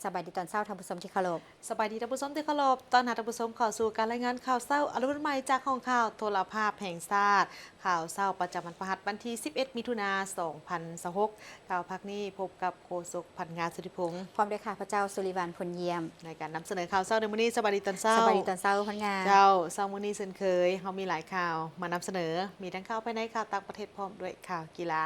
ສະບາຍດີຕອນເຊົ້າ ທ່ານຜູ້ຊົມທີ່ເຄົາລົບ. ສະບາຍດີທ່ານຜູ້ຊົມທີ່ເຄົາລົບ. ຕ້ອນຮັບທ່ານຜູ້ຊົມເຂົ້າສູ່ການລາຍງານຂ່າວເຊົ້າອາລົມໃໝ່ຈາກຫ້ອງຂ່າວໂທລະພາບແຫ່ງຊາດ. ຂ່າວເຊົ້າປະຈຳວັນພະຫັດ ວັນທີສິບເອັດ ມິຖຸນາ ສອງພັນຊາວຫົກ. ຂ່າວພາກນີ້ພົບກັບໂຄສົກ ພັນງາ ສຸທິພົງ ພ້ອມດ້ວຍຂ້າພະເຈົ້າ ສຸລິວັນ ພົນຢ້ຽມ ໃນການນຳສະເໜີຂ່າວເຊົ້າໃນມື້ນີ້. ສະບາຍດີຕອນເຊົ້າ. ສະບາຍດີຕອນເຊົ້າ ພັນງາ. ເຈົ້າ, ເຊົ້າມື້ນີ້ເຊັ່ນເຄີຍ ເຮົາມີຫຼາຍຂ່າວມານຳສະເໜີ, ມີທັງຂ່າວພາຍໃນ, ຂ່າວຕ່າງປະເທດ ພ້ອມດ້ວຍຂ່າວກິລາ.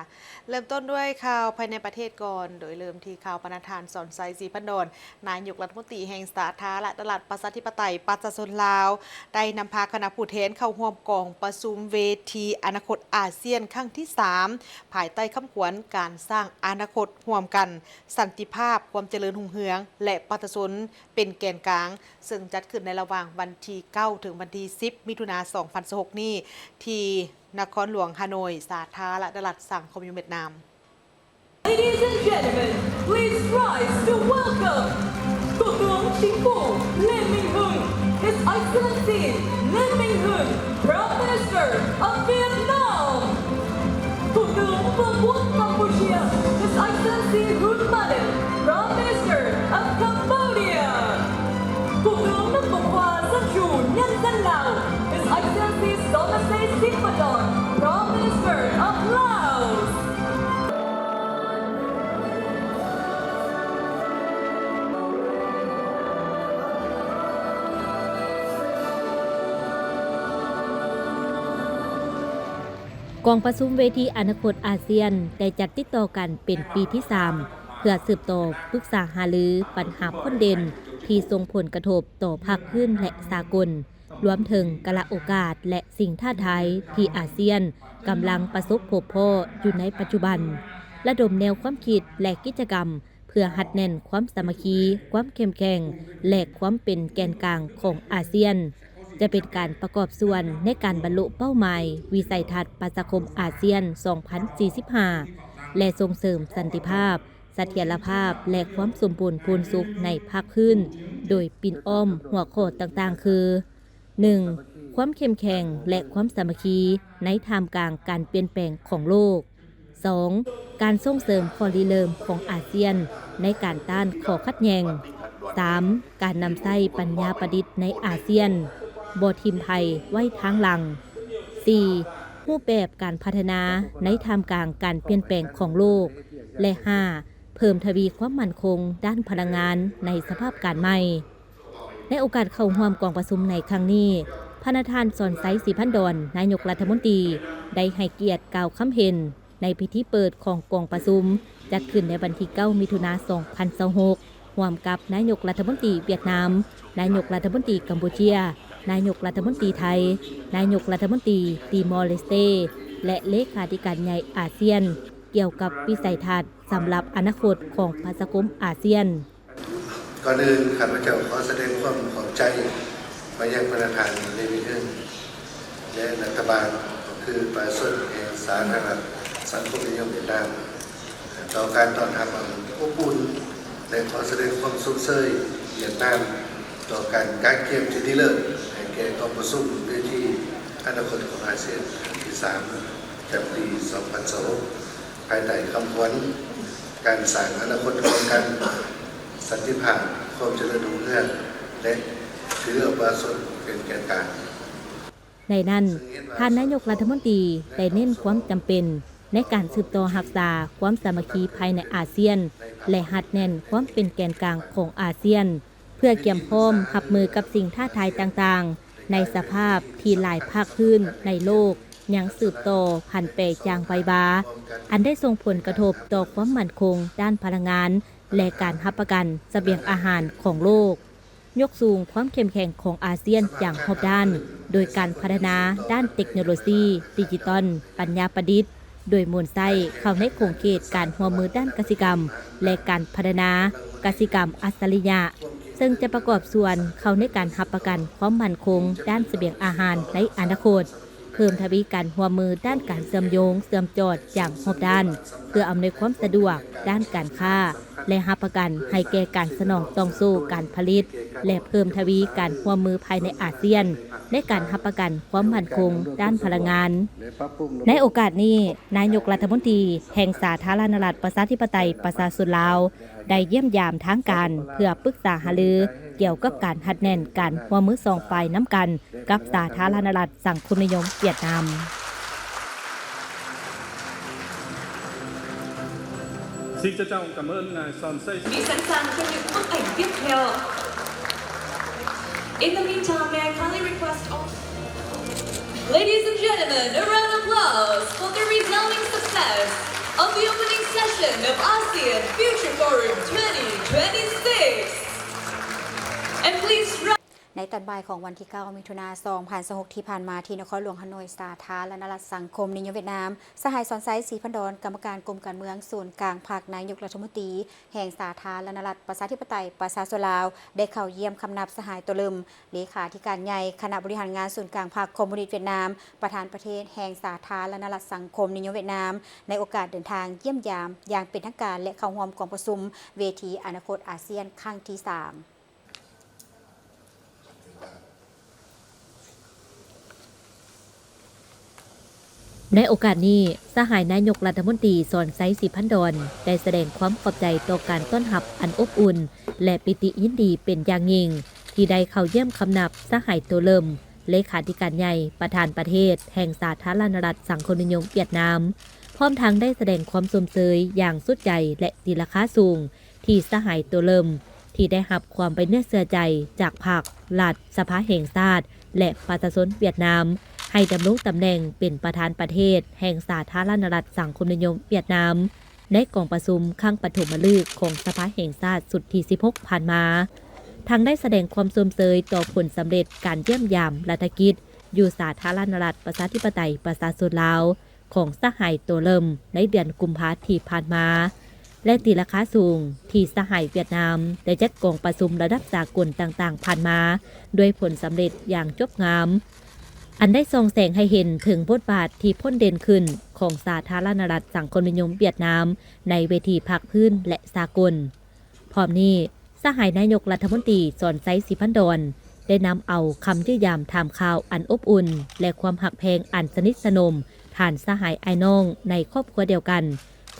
ເລີ່ມຕົ້ນດ້ວຍຂ່າວພາຍໃນປະເທດກ່ອນ, ໂດຍເລີ່ມທີ່ຂ່າວພະນະທ່ານ ສອນໄຊ ສີພັນດອນ ນາຍົກລັດຖະມົນຕີແຫ່ງສາທາລະນະລັດ ປະຊາທິປະໄຕ ປະຊາຊົນລາວ ໄດ້ນຳພາຄະນະຜູ້ແທນເຂົ້າຮ່ວມກອງປະຊຸມເວທີອະນາຄົດອາຊຽນຄັ້ງທີສາມ ພາຍໃຕ້ຄຳຂວັນ ການສ້າງອະນາຄົດຮ່ວມກັນ, ສັນຕິພາບ, ຄວາມຈະເລີນຮຸ່ງເຮືອງ ແລະ ປະຊາຊົນເປັນແກນກາງ, ເຊິ່ງຈັດຂຶ້ນໃນລະຫວ່າງວັນທີເກົ້າ ເຖິງວັນທີສິບ ມິຖຸນາ ສອງພັນຊາວຫົກນີ້ ທີ່ນະຄອນຫຼວງຮາໂນຍ ສາທາລະນະລັດສັງຄົມນິຍົມຫວຽດນາມ. Ladies and gentlemen, please rise to welcome Thủ tướng Chính phủ Lê Minh Hưng, His Excellency Lê Minh Hưng, Prime Minister of Vietnam. Thủ tướng Vương quốc Campuchia, His Excellency Hun Manet, Prime Minister of Cambodia. Thủ tướng nước Cộng hòa Dân chủ Nhân dân Lào, His Excellency Sonexay Siphandone, Prime Minister of Laos. ກອງປະຊຸມເວທີອະນາຄົດອາຊຽນ ໄດ້ຈັດຕິດຕໍ່ກັນເປັນປີທີສາມ ເພື່ອສືບຕໍ່ປຶກສາຫາລືບັນຫາຄວາມເດັ່ນທີ່ສົ່ງຜົນກະທົບຕໍ່ພາກພື້ນ ແລະ ສາກົນ, ລວມເຖິງກາລະໂອກາດ ແລະ ສິ່ງທ້າທາຍທີ່ອາຊຽນກຳລັງປະສົບພົບພໍ້ຢູ່ໃນປັດຈຸບັນ, ລະດົມແນວຄວາມຄິດ ແລະ ກິດຈະກຳ ເພື່ອຮັດແໜ້ນຄວາມສາມັກຄີ, ຄວາມເຂັ້ມແຂງ ແລະ ຄວາມເປັນແກນກາງຂອງອາຊຽນ ຈະເປັນການປະກອບສ່ວນໃນການບັນລຸເປົ້າໝາຍວິໄສທັດປະຊາຄົມອາຊຽນ ສອງພັນສີ່ສິບຫ້າ ແລະ ສົ່ງເສີມສັນຕິພາບ, ສະຖຽນລະພາບ ແລະ ຄວາມສົມບູນພູນສຸກໃນພາກພື້ນ ໂດຍປິ່ນອ້ອມຫົວຂໍ້ຕ່າງໆ ຄື ໜຶ່ງ ຄວາມເຂັ້ມແຂງ ແລະ ຄວາມສາມັກຄີໃນທ່າມກາງການປ່ຽນແປງຂອງໂລກ. ສອງ ການສົ່ງເສີມຂໍ້ລິເລີ່ມຂອງອາຊຽນໃນການຕ້ານຂໍ້ຂັດແຍ່ງ. ສາມ ການນຳໃຊ້ປັນຍາປະດິດໃນອາຊຽນ, ບໍ່ຖິ້ມໃຜໄວ້ທາງຫຼັງ. ສີ່ ຮູບແບບການພັດທະນາໃນທ່າມກາງການປ່ຽນແປງຂອງໂລກ. ແລະ ຫ້າ ເພີ່ມທະວີຄວາມໝັ້ນຄົງດ້ານພະລັງງານໃນສະພາບການໃໝ່. ໃນໂອກາດເຂົ້າຮ່ວມກອງປະຊຸມໃນຄັ້ງນີ້, ພະນະທ່ານ ສອນໄຊ ສີພັນດອນ ນາຍົກລັດຖະມົນຕີ ໄດ້ໃຫ້ກຽດກ່າວຄຳເຫັນໃນພິທີເປີດຂອງກອງປະຊຸມ ຈັດຂຶ້ນໃນວັນທີເກົ້າ ມິຖຸນາ ສອງພັນຊາວຫົກ ຮ່ວມກັບນາຍົກລັດຖະມົນຕີຫວຽດນາມ, ນາຍົກລັດຖະມົນຕີກຳປູເຈຍ, ນາຍົກລັດຖະມົນຕີໄທ, ນາຍົກລັດຖະມົນຕີຕີມໍເລສເຕ ແລະ ເລຂາທິການໃຫຍ່ອາຊຽນ ກ່ຽວກັບວິໄສທັດສຳລັບອະນາຄົດຂອງປະຊາຄົມອາຊຽນ. ກ່ອນອື່ນ ຂ້າພະເຈົ້າຂໍສະແດງຄວາມຂອບໃຈໄປຍັງພະນະທ່ານ ເລມິນ ເຮີງ ແລະ ລັດຖະບານ ກໍຄືປະຊາຊົນແຫ່ງສາທາລະນະລັດສັງຄົມນິຍົມຫວຽດນາມ ຕໍ່ການຕ້ອນຮັບອັນອົບອຸ່ນ ແລະ ຂໍສະແດງຄວາມຊົມເຊີຍຫວຽດນາມ ຕໍ່ການກະກຽມທີ່ດີເລີດໃຫ້ແກ່ກອງປະຊຸມເວທີອະນາຄົດຂອງອາຊຽນຄັ້ງທີສາມ ປະຈຳປີສອງພັນຊາວຫົກ ພາຍໃຕ້ຄຳຂວັນ ການສ້າງອະນາຄົດຮ່ວມກັນ, ສັນຕິພາບ, ຄວາມຈະເລີນຮຸ່ງເຮືອງ ແລະ ຖືເອົາປະຊາຊົນເປັນແກນກາງ. ໃນນັ້ນ, ທ່ານນາຍົກລັດຖະມົນຕີໄດ້ເນັ້ນຄວາມຈຳເປັນໃນການສືບຕໍ່ຮັກສາຄວາມສາມັກຄີພາຍໃນອາຊຽນ ແລະ ຮັດແໜ້ນຄວາມເປັນແກນກາງຂອງອາຊຽນ ເພື່ອກຽມພ້ອມຮັບມືກັບສິ່ງທ້າທາຍຕ່າງໆ ໃນສະພາບທີ່ຫຼາຍພາກພື້ນໃນໂລກຍັງສືບຕໍ່ຜັນແປຢ່າງໄວວາ, ອັນໄດ້ສົ່ງຜົນກະທົບຕໍ່ຄວາມໝັ້ນຄົງດ້ານພະລັງງານ ແລະ ການຮັບປະກັນສະບຽງອາຫານຂອງໂລກ. ຍົກສູງຄວາມເຂັ້ມແຂງຂອງອາຊຽນຢ່າງຮອບດ້ານ ໂດຍການພັດທະນາດ້ານເຕັກໂນໂລຊີ, ດິຈິຕອນ, ປັນຍາປະດິດ, ໂດຍໝູນໃຊ້ເຂົ້າໃນຂົງເຂດການຮ່ວມມືດ້ານກະສິກຳ ແລະ ການພັດທະນາກະສິກຳອັດສະລິຍະ, ເຊິ່ງຈະປະກອບສ່ວນເຂົ້າໃນການຮັບປະກັນຄວາມໝັ້ນຄົງດ້ານສະບຽງອາຫານໃນອະນາຄົດ, ເພີ່ມທະວີການຮ່ວມມືດ້ານການເຊື່ອມໂຍງເຊື່ອມຈອດຢ່າງຮອບດ້ານ ເພື່ອອຳນວຍຄວາມສະດວກດ້ານການຄ້າ ແລະ ຮັບປະກັນໃຫ້ແກ່ການສະໜອງຕ່ອງໂສ້ການຜະລິດ ແລະ ເພີ່ມທະວີການຮ່ວມມືພາຍໃນອາຊຽນ ໃນການຮັບປະກັນຄວາມໝັ້ນຄົງດ້ານພະລັງງານ. ໃນໂອກາດນີ້, ນາຍົກລັດຖະມົນຕີແຫ່ງສາທາລະນະລັດປະຊາທິປະໄຕປະຊາຊົນລາວ ໄດ້ຢ້ຽມຢາມທາງການເພື່ອປຶກສາຫາລືກ່ຽວກັບການຮັດແໜ້ນການຮ່ວມມືສອງຝ່າຍນຳກັນກັບສາທາລະນະລັດສັງຄົມນິຍົມຫວຽດນາມ. Xin trân trọng cảm ơn Ngài Son Say. Chuẩn bị sẵn sàng cho những bức ảnh tiếp theo. In the meantime, may I kindly request all, ladies and gentlemen, a round of applause for the resounding success of the opening session of ASEAN Future Forum twenty twenty-six. And please ໃນຕອນບ່າຍຂອງວັນທີເກົ້າ ມິຖຸນາ ສອງພັນຊາວຫົກ ທີ່ຜ່ານມາ, ທີ່ນະຄອນຫຼວງຮ່າໂນ້ຍ ສາທາລະນະລັດສັງຄົມນິຍົມຫວຽດນາມ, ສະຫາຍ ສອນໄຊ ສີພັນດອນ ກຳມະການກົມການເມືອງສູນກາງພັກນາຍົກລັດຖະມົນຕີແຫ່ງສາທາລະນະລັດປະຊາທິປະໄຕປະຊາຊົນລາວ ໄດ້ເຂົ້າຢ້ຽມຄຳນັບ ສະຫາຍ ໂຕເລີມ ເລຂາທິການໃຫຍ່ຄະນະບໍລິຫານງານສູນກາງພັກຄອມມູນິດຫວຽດນາມ, ປະທານປະເທດແຫ່ງສາທາລະນະລັດສັງຄົມນິຍົມຫວຽດນາມ, ໃນໂອກາດເດີນທາງຢ້ຽມຢາມຢ່າງເປັນທາງການ ແລະ ເຂົ້າຮ່ວມກອງປະຊຸມເວທີອະນາຄົດອາຊຽນຄັ້ງທີສາມ. ໃນໂອກາດນີ້, ສະຫາຍນາຍົກລັດຖະມົນຕີ ສອນໄຊ ສີພັນດອນ ໄດ້ສະແດງຄວາມຂອບໃຈຕໍ່ການຕ້ອນຮັບອັນອົບອຸ່ນ ແລະ ປີຕິຍິນດີເປັນຢ່າງຍິ່ງ ທີ່ໄດ້ເຂົ້າຢ້ຽມຄຳນັບ ສະຫາຍ ໂຕເລີມ ເລຂາທິການໃຫຍ່ ປະທານປະເທດແຫ່ງສາທາລະນະລັດສັງຄົມນິຍົມຫວຽດນາມ, ພ້ອມທັງໄດ້ສະແດງຄວາມຊົມເຊີຍຢ່າງສຸດໃຈ ແລະ ຕີລາຄາສູງ ທີ່ສະຫາຍ ໂຕເລີມ ທີ່ໄດ້ຮັບຄວາມໄວ້ເນື້ອເຊື່ອໃຈຈາກພັກ, ລັດ, ສະພາແຫ່ງຊາດ ແລະ ປະຊາຊົນຫວຽດນາມ ໃຫ້ດຳລົງຕຳແໜ່ງເປັນປະທານປະເທດແຫ່ງສາທາລະນະລັດສັງຄົມນິຍົມຫວຽດນາມ ໃນກອງປະຊຸມຄັ້ງປະຖົມມະລຶກຂອງສະພາແຫ່ງຊາດຊຸດທີສິບຫົກ ຜ່ານມາ. ທັງໄດ້ສະແດງຄວາມຊົມເຊີຍຕໍ່ຜົນສຳເລັດການຢ້ຽມຢາມລັດຖະກິດຢູ່ສາທາລະນະລັດປະຊາທິປະໄຕປະຊາຊົນລາວ ຂອງສະຫາຍ ໂຕເລີມ ໃນເດືອນກຸມພາທີ່ຜ່ານມາ ແລະ ຕີລາຄາສູງທີ່ສະຫາຍຫວຽດນາມໄດ້ຈັດກອງປະຊຸມລະດັບສາກົນຕ່າງໆຜ່ານມາ ດ້ວຍຜົນສຳເລັດຢ່າງຈົບງາມ, ອັນໄດ້ສ່ອງແສງໃຫ້ເຫັນເຖິງບົດບາດທີ່ພົ້ນເດັ່ນຂຶ້ນຂອງສາທາລະນະລັດສັງຄົມນິຍົມຫວຽດນາມ ໃນເວທີພາກພື້ນ ແລະ ສາກົນ. ພ້ອມນີ້, ສະຫາຍນາຍົກລັດຖະມົນຕີ ສອນໄຊ ສີພັນດອນ ໄດ້ນຳເອົາຄຳຢ້ຽມຢາມຖາມຂ່າວອັນອົບອຸ່ນ ແລະ ຄວາມຮັກແພງອັນສະໜິດສະໜົມ ທ່ານສະຫາຍອ້າຍນ້ອງໃນຄອບຄົວດຽວກັນ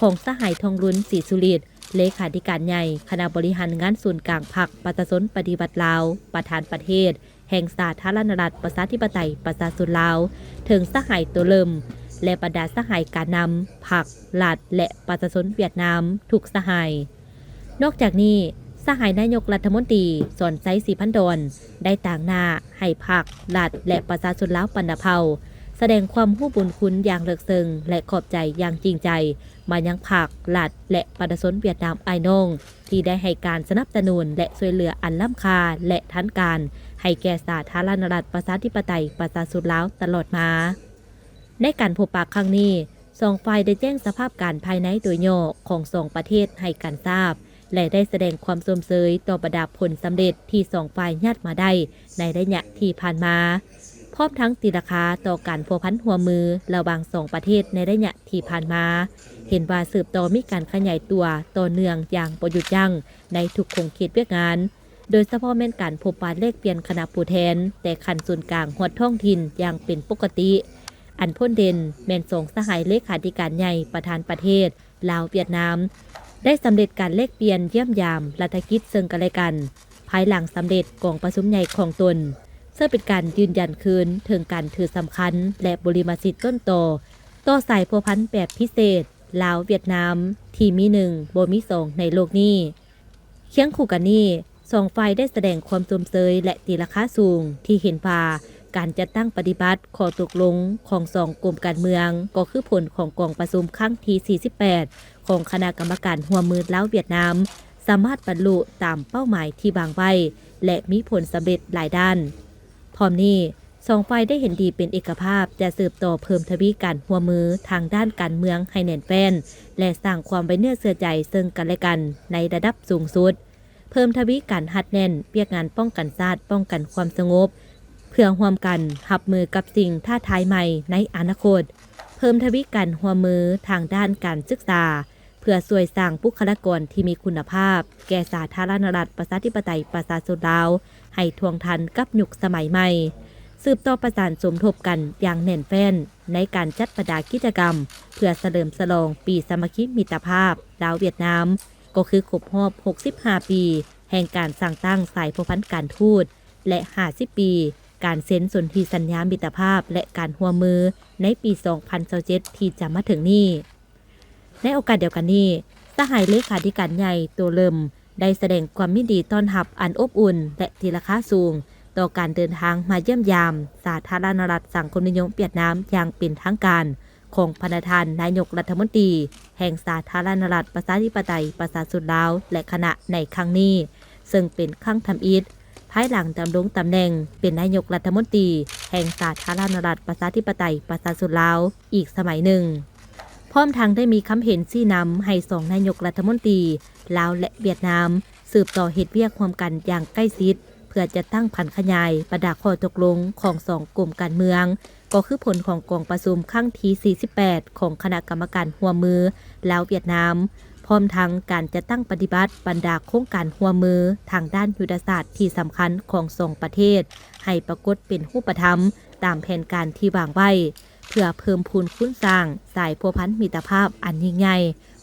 ຂອງສະຫາຍ ທອງລຸນ ສີສຸລິດ ເລຂາທິການໃຫຍ່ຄະນະບໍລິຫານງານສູນກາງພັກປະຊາຊົນປະຕິວັດລາວ ປະທານປະເທດ ແຫ່ງສາທາລະນະລັດປະຊາທິປະໄຕປະຊາຊົນລາວ ເຖິງສະຫາຍ ໂຕເລີມ ແລະ ບັນດາສະຫາຍການນຳພັກ, ລັດ ແລະ ປະຊາຊົນຫວຽດນາມທຸກສະຫາຍ. ນອກຈາກນີ້, ສະຫາຍນາຍົກລັດຖະມົນຕີ ສອນໄຊ ສີພັນດອນ ໄດ້ຕາງໜ້າໃຫ້ພັກ, ລັດ ແລະ ປະຊາຊົນລາວບັນດາເຜົ່າ ສະແດງຄວາມຮູ້ບຸນຄຸນຢ່າງເລິກເຊິ່ງ ແລະ ຂອບໃຈຢ່າງຈິງໃຈມາຍັງພັກ, ລັດ ແລະ ປະຊາຊົນຫວຽດນາມອ້າຍນ້ອງ ທີ່ໄດ້ໃຫ້ການສະໜັບສະໜູນ ແລະ ຊ່ວຍເຫຼືອອັນລ້ຳຄ່າ ແລະ ທັນການ ໃຫ້ແກ່ສາທາລະນະລັດປະຊາທິປະໄຕປະຊາຊົນລາວຕະຫຼອດມາ. ໃນການພົບປະຄັ້ງນີ້, ສອງຝ່າຍໄດ້ແຈ້ງສະພາບການພາຍໃນໂດຍຫຍໍ້ຂອງສອງປະເທດໃຫ້ກັນຊາບ ແລະ ໄດ້ສະແດງຄວາມຊົມເຊີຍຕໍ່ບັນດາຜົນສຳເລັດທີ່ສອງຝ່າຍຍາດມາໄດ້ໃນໄລຍະທີ່ຜ່ານມາ, ພ້ອມທັງຕີລາຄາຕໍ່ການພົວພັນຮ່ວມມືລະຫວ່າງສອງປະເທດໃນໄລຍະທີ່ຜ່ານມາ, ເຫັນວ່າສືບຕໍ່ມີການຂະຫຍາຍຕົວຕໍ່ເນື່ອງຢ່າງບໍ່ຢຸດຢັ້ງໃນທຸກຂົງເຂດວຽກງານ, ໂດຍສະເພາະແມ່ນການພົບປະແລກປ່ຽນຄະນະຜູ້ແທນແຕ່ຂັ້ນສູນກາງຮອດທ້ອງຖິ່ນຢ່າງເປັນປົກກະຕິ. ອັນພົ້ນເດັ່ນແມ່ນສອງສະຫາຍເລຂາທິການໃຫຍ່ປະທານປະເທດ ລາວ-ຫວຽດນາມ ໄດ້ສຳເລັດການແລກປ່ຽນຢ້ຽມຢາມລັດຖະກິດເຊິ່ງກັນແລະກັນ ພາຍຫຼັງສຳເລັດກອງປະຊຸມໃຫຍ່ຂອງຕົນ, ເຊິ່ງເປັນການຢືນຢັນຄືນເຖິງການຖືສຳຄັນ ແລະ ບຸລິມະສິດຕົ້ນຕໍ ຕໍ່ສາຍພົວພັນແບບພິເສດ ລາວ-ຫວຽດນາມ ທີ່ມີໜຶ່ງບໍ່ມີສອງໃນໂລກນີ້. ຄຽງຄູ່ກັນນີ້, ສອງຝ່າຍໄດ້ສະແດງຄວາມຊົມເຊີຍ ແລະ ຕີລາຄາສູງ ທີ່ເຫັນວ່າການຈັດຕັ້ງປະຕິບັດຂໍ້ຕົກລົງຂອງສອງກົມການເມືອງ ກໍຄືຜົນຂອງກອງປະຊຸມຄັ້ງທີສີ່ສິບແປດ ຂອງຄະນະກຳມະການຮ່ວມມືລາວ-ຫວຽດນາມ ສາມາດບັນລຸຕາມເປົ້າໝາຍທີ່ວາງໄວ້ ແລະ ມີຜົນສຳເລັດຫຼາຍດ້ານ. ພ້ອມນີ້, ສອງຝ່າຍໄດ້ເຫັນດີເປັນເອກະພາບຈະສືບຕໍ່ເພີ່ມທະວີການຮ່ວມມືທາງດ້ານການເມືອງໃຫ້ແໜ້ນແຟ້ນ ແລະ ສ້າງຄວາມໄວ້ເນື້ອເຊື່ອໃຈເຊິ່ງກັນແລະກັນໃນລະດັບສູງສຸດ, ເພີ່ມທະວີການຮັດແໜ້ນວຽກງານປ້ອງກັນຊາດ, ປ້ອງກັນຄວາມສະຫງົບ ເພື່ອຮ່ວມກັນຮັບມືກັບສິ່ງທ້າທາຍໃໝ່ໃນອະນາຄົດ, ເພີ່ມທະວີການຮ່ວມມືທາງດ້ານການສຶກສາ ເພື່ອຊ່ວຍສ້າງບຸກຄະລາກອນທີ່ມີຄຸນນະພາບແກ່ສາທາລະນະລັດປະຊາທິປະໄຕປະຊາຊົນລາວ ໃຫ້ທ່ວງທັນກັບຍຸກສະໄໝໃໝ່. ສືບຕໍ່ປະສານສົມທົບກັນຢ່າງແໜ້ນແຟ້ນໃນການຈັດບັນດາກິດຈະກຳ ເພື່ອສະເຫຼີມສະຫຼອງປີສາມັກຄີມິດຕະພາບລາວຫວຽດນາມ, ກໍຄືຄົບຮອບຫົກສິບຫ້າປີແຫ່ງການສ້າງຕັ້ງສາຍພົວພັນການທູດ ແລະ ຫ້າສິບປີການເຊັນສົນທິສັນຍາມິດຕະພາບ ແລະ ການຮ່ວມມືໃນປີສອງພັນຊາວເຈັດທີ່ຈະມາເຖິງນີ້. ໃນໂອກາດດຽວກັນນີ້, ສະຫາຍເລຂາທິການໃຫຍ່ ໂຕເລິມ ໄດ້ສະແດງຄວາມຍິນດີຕ້ອນຮັບອັນອົບອຸ່ນ ແລະ ຕີລາຄາສູງ ຕໍ່ການເດີນທາງມາຢ້ຽມຢາມສາທາລະນະລັດສັງຄົມນິຍົມຫວຽດນາມຢ່າງເປັນທາງການ ຂອງພະນະທ່ານນາຍົກລັດຖະມົນຕີແຫ່ງສາທາລະນະລັດປະຊາທິປະໄຕປະຊາຊົນລາວ ແລະ ຄະນະໃນຄັ້ງນີ້, ເຊິ່ງເປັນຄັ້ງທຳອິດ ພາຍຫຼັງດຳລົງຕຳແໜ່ງເປັນນາຍົກລັດຖະມົນຕີແຫ່ງສາທາລະນະລັດປະຊາທິປະໄຕປະຊາຊົນລາວອີກສະໄໝໜຶ່ງ. ພ້ອມທັງໄດ້ມີຄຳເຫັນຊີ້ນຳໃຫ້ສອງນາຍົກລັດຖະມົນຕີລາວ ແລະ ຫວຽດນາມ ສືບຕໍ່ເຮັດວຽກຮ່ວມກັນຢ່າງໃກ້ຊິດ ເພື່ອຈັດຕັ້ງຜັນຂະຫຍາຍບັນດາຂໍ້ຕົກລົງຂອງສອງກົມການເມືອງ, ກໍຄືຜົນຂອງກອງປະຊຸມຄັ້ງທີສີ່ສິບແປດຂອງຄະນະກຳມະການຮ່ວມມືລາວ-ຫວຽດນາມ, ພ້ອມທັງການຈັດຕັ້ງປະຕິບັດບັນດາໂຄງການຮ່ວມມືທາງດ້ານຍຸດທະສາດທີ່ສຳຄັນຂອງສອງປະເທດ ໃຫ້ປາກົດເປັນຮູບປະທຳຕາມແຜນການທີ່ວາງໄວ້, ເພື່ອເພີ່ມພູນຄູນສ້າງສາຍພົວພັນມິດຕະພາບອັນຍິ່ງໃຫຍ່,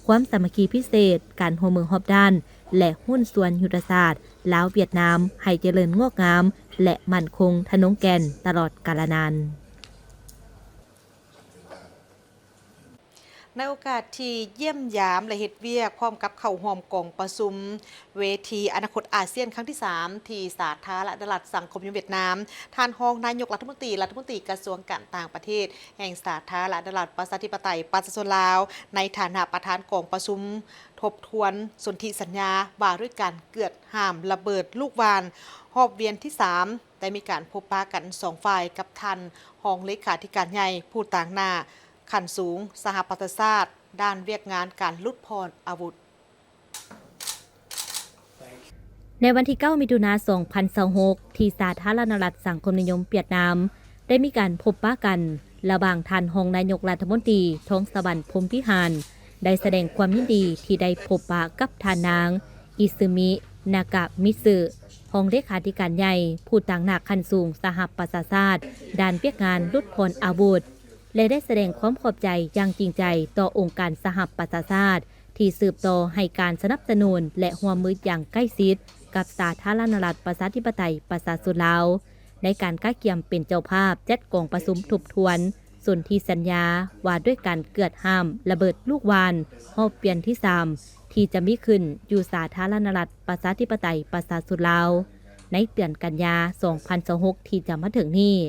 ຄວາມສາມັກຄີພິເສດ, ການຮ່ວມມືຮອບດ້ານ ແລະ ຫຸ້ນສ່ວນຍຸດທະສາດລາວ-ຫວຽດນາມ ໃຫ້ຈະເລີນງອກງາມ ແລະ ໝັ້ນຄົງທະນົງແກ່ນຕະຫຼອດກາລະນານ. ໃນໂອກາດທີ່ຢ້ຽມຢາມ ແລະ ເຮັດວຽກພ້ອມກັບເຂົ້າຮ່ວມກອງປະຊຸມເວທີອະນາຄົດອາຊຽນຄັ້ງທີສາມ ທີ່ສາທາລະນະລັດສັງຄົມນິຍົມຫວຽດນາມ, ທ່ານຮອງນາຍົກລັດຖະມົນຕີ ລັດຖະມົນຕີກະຊວງການຕ່າງປະເທດແຫ່ງສາທາລະນະລັດປະຊາທິປະໄຕປະຊາຊົນລາວ ໃນຖານະປະທານກອງປະຊຸມ ທົບທວນສົນທິສັນຍາວ່າດ້ວຍການເກືອດຫ້າມລະເບີດລູກຫວ່ານຮອບວຽນທີສາມ ໄດ້ມີການພົບປະກັນສອງຝ່າຍກັບທ່ານຮອງເລຂາທິການໃຫຍ່ຜູ້ຕາງໜ້າຂັ້ນສູງສະຫະປະຊາຊາດ ດ້ານວຽກງານການຫຼຸດຜ່ອນອາວຸດ. ໃນວັນທີເກົ້າ ມິຖຸນາ ສອງພັນຊາວຫົກ ທີ່ສາທາລະນະລັດສັງຄົມນິຍົມຫວຽດນາມ ໄດ້ມີການພົບປະກັນລະຫວ່າງທ່ານຮອງນາຍົກລັດຖະມົນຕີ ທອງສະຫວັນ ພົມວິຫານ ໄດ້ສະແດງຄວາມຍິນດີທີ່ໄດ້ພົບປະກັບທ່ານນາງ ອິຊືມິ ນາກາມິຊຶ ຮອງເລຂາທິການໃຫຍ່ ຜູ້ຕາງໜ້າຂັ້ນສູງສະຫະປະຊາຊາດ ດ້ານວຽກງານຫຼຸດຜ່ອນອາວຸດ ແລະ ໄດ້ສະແດງຄວາມຂອບໃຈຢ່າງຈິງໃຈຕໍ່ອົງການສະຫະປະຊາຊາດ ທີ່ສືບຕໍ່ໃຫ້ການສະໜັບສະໜູນ ແລະ ຮ່ວມມືຢ່າງໃກ້ຊິດກັບສາທາລະນະລັດປະຊາທິປະໄຕປະຊາຊົນລາວ ໃນການກະກຽມເປັນເຈົ້າພາບຈັດກອງປະຊຸມທົບທວນສົນທິສັນຍາວ່າດ້ວຍການເກືອດຫ້າມລະເບີດລູກຫວ່ານຮອບວຽນທີສາມ ທີ່ຈະມີຂຶ້ນຢູ່ສາທາລະນະລັດປະຊາທິປະໄຕປະຊາຊົນລາວ ໃນເດືອນກັນຍາ ສອງພັນຊາວຫົກ ທີ່ຈະມາເຖິງນີ້.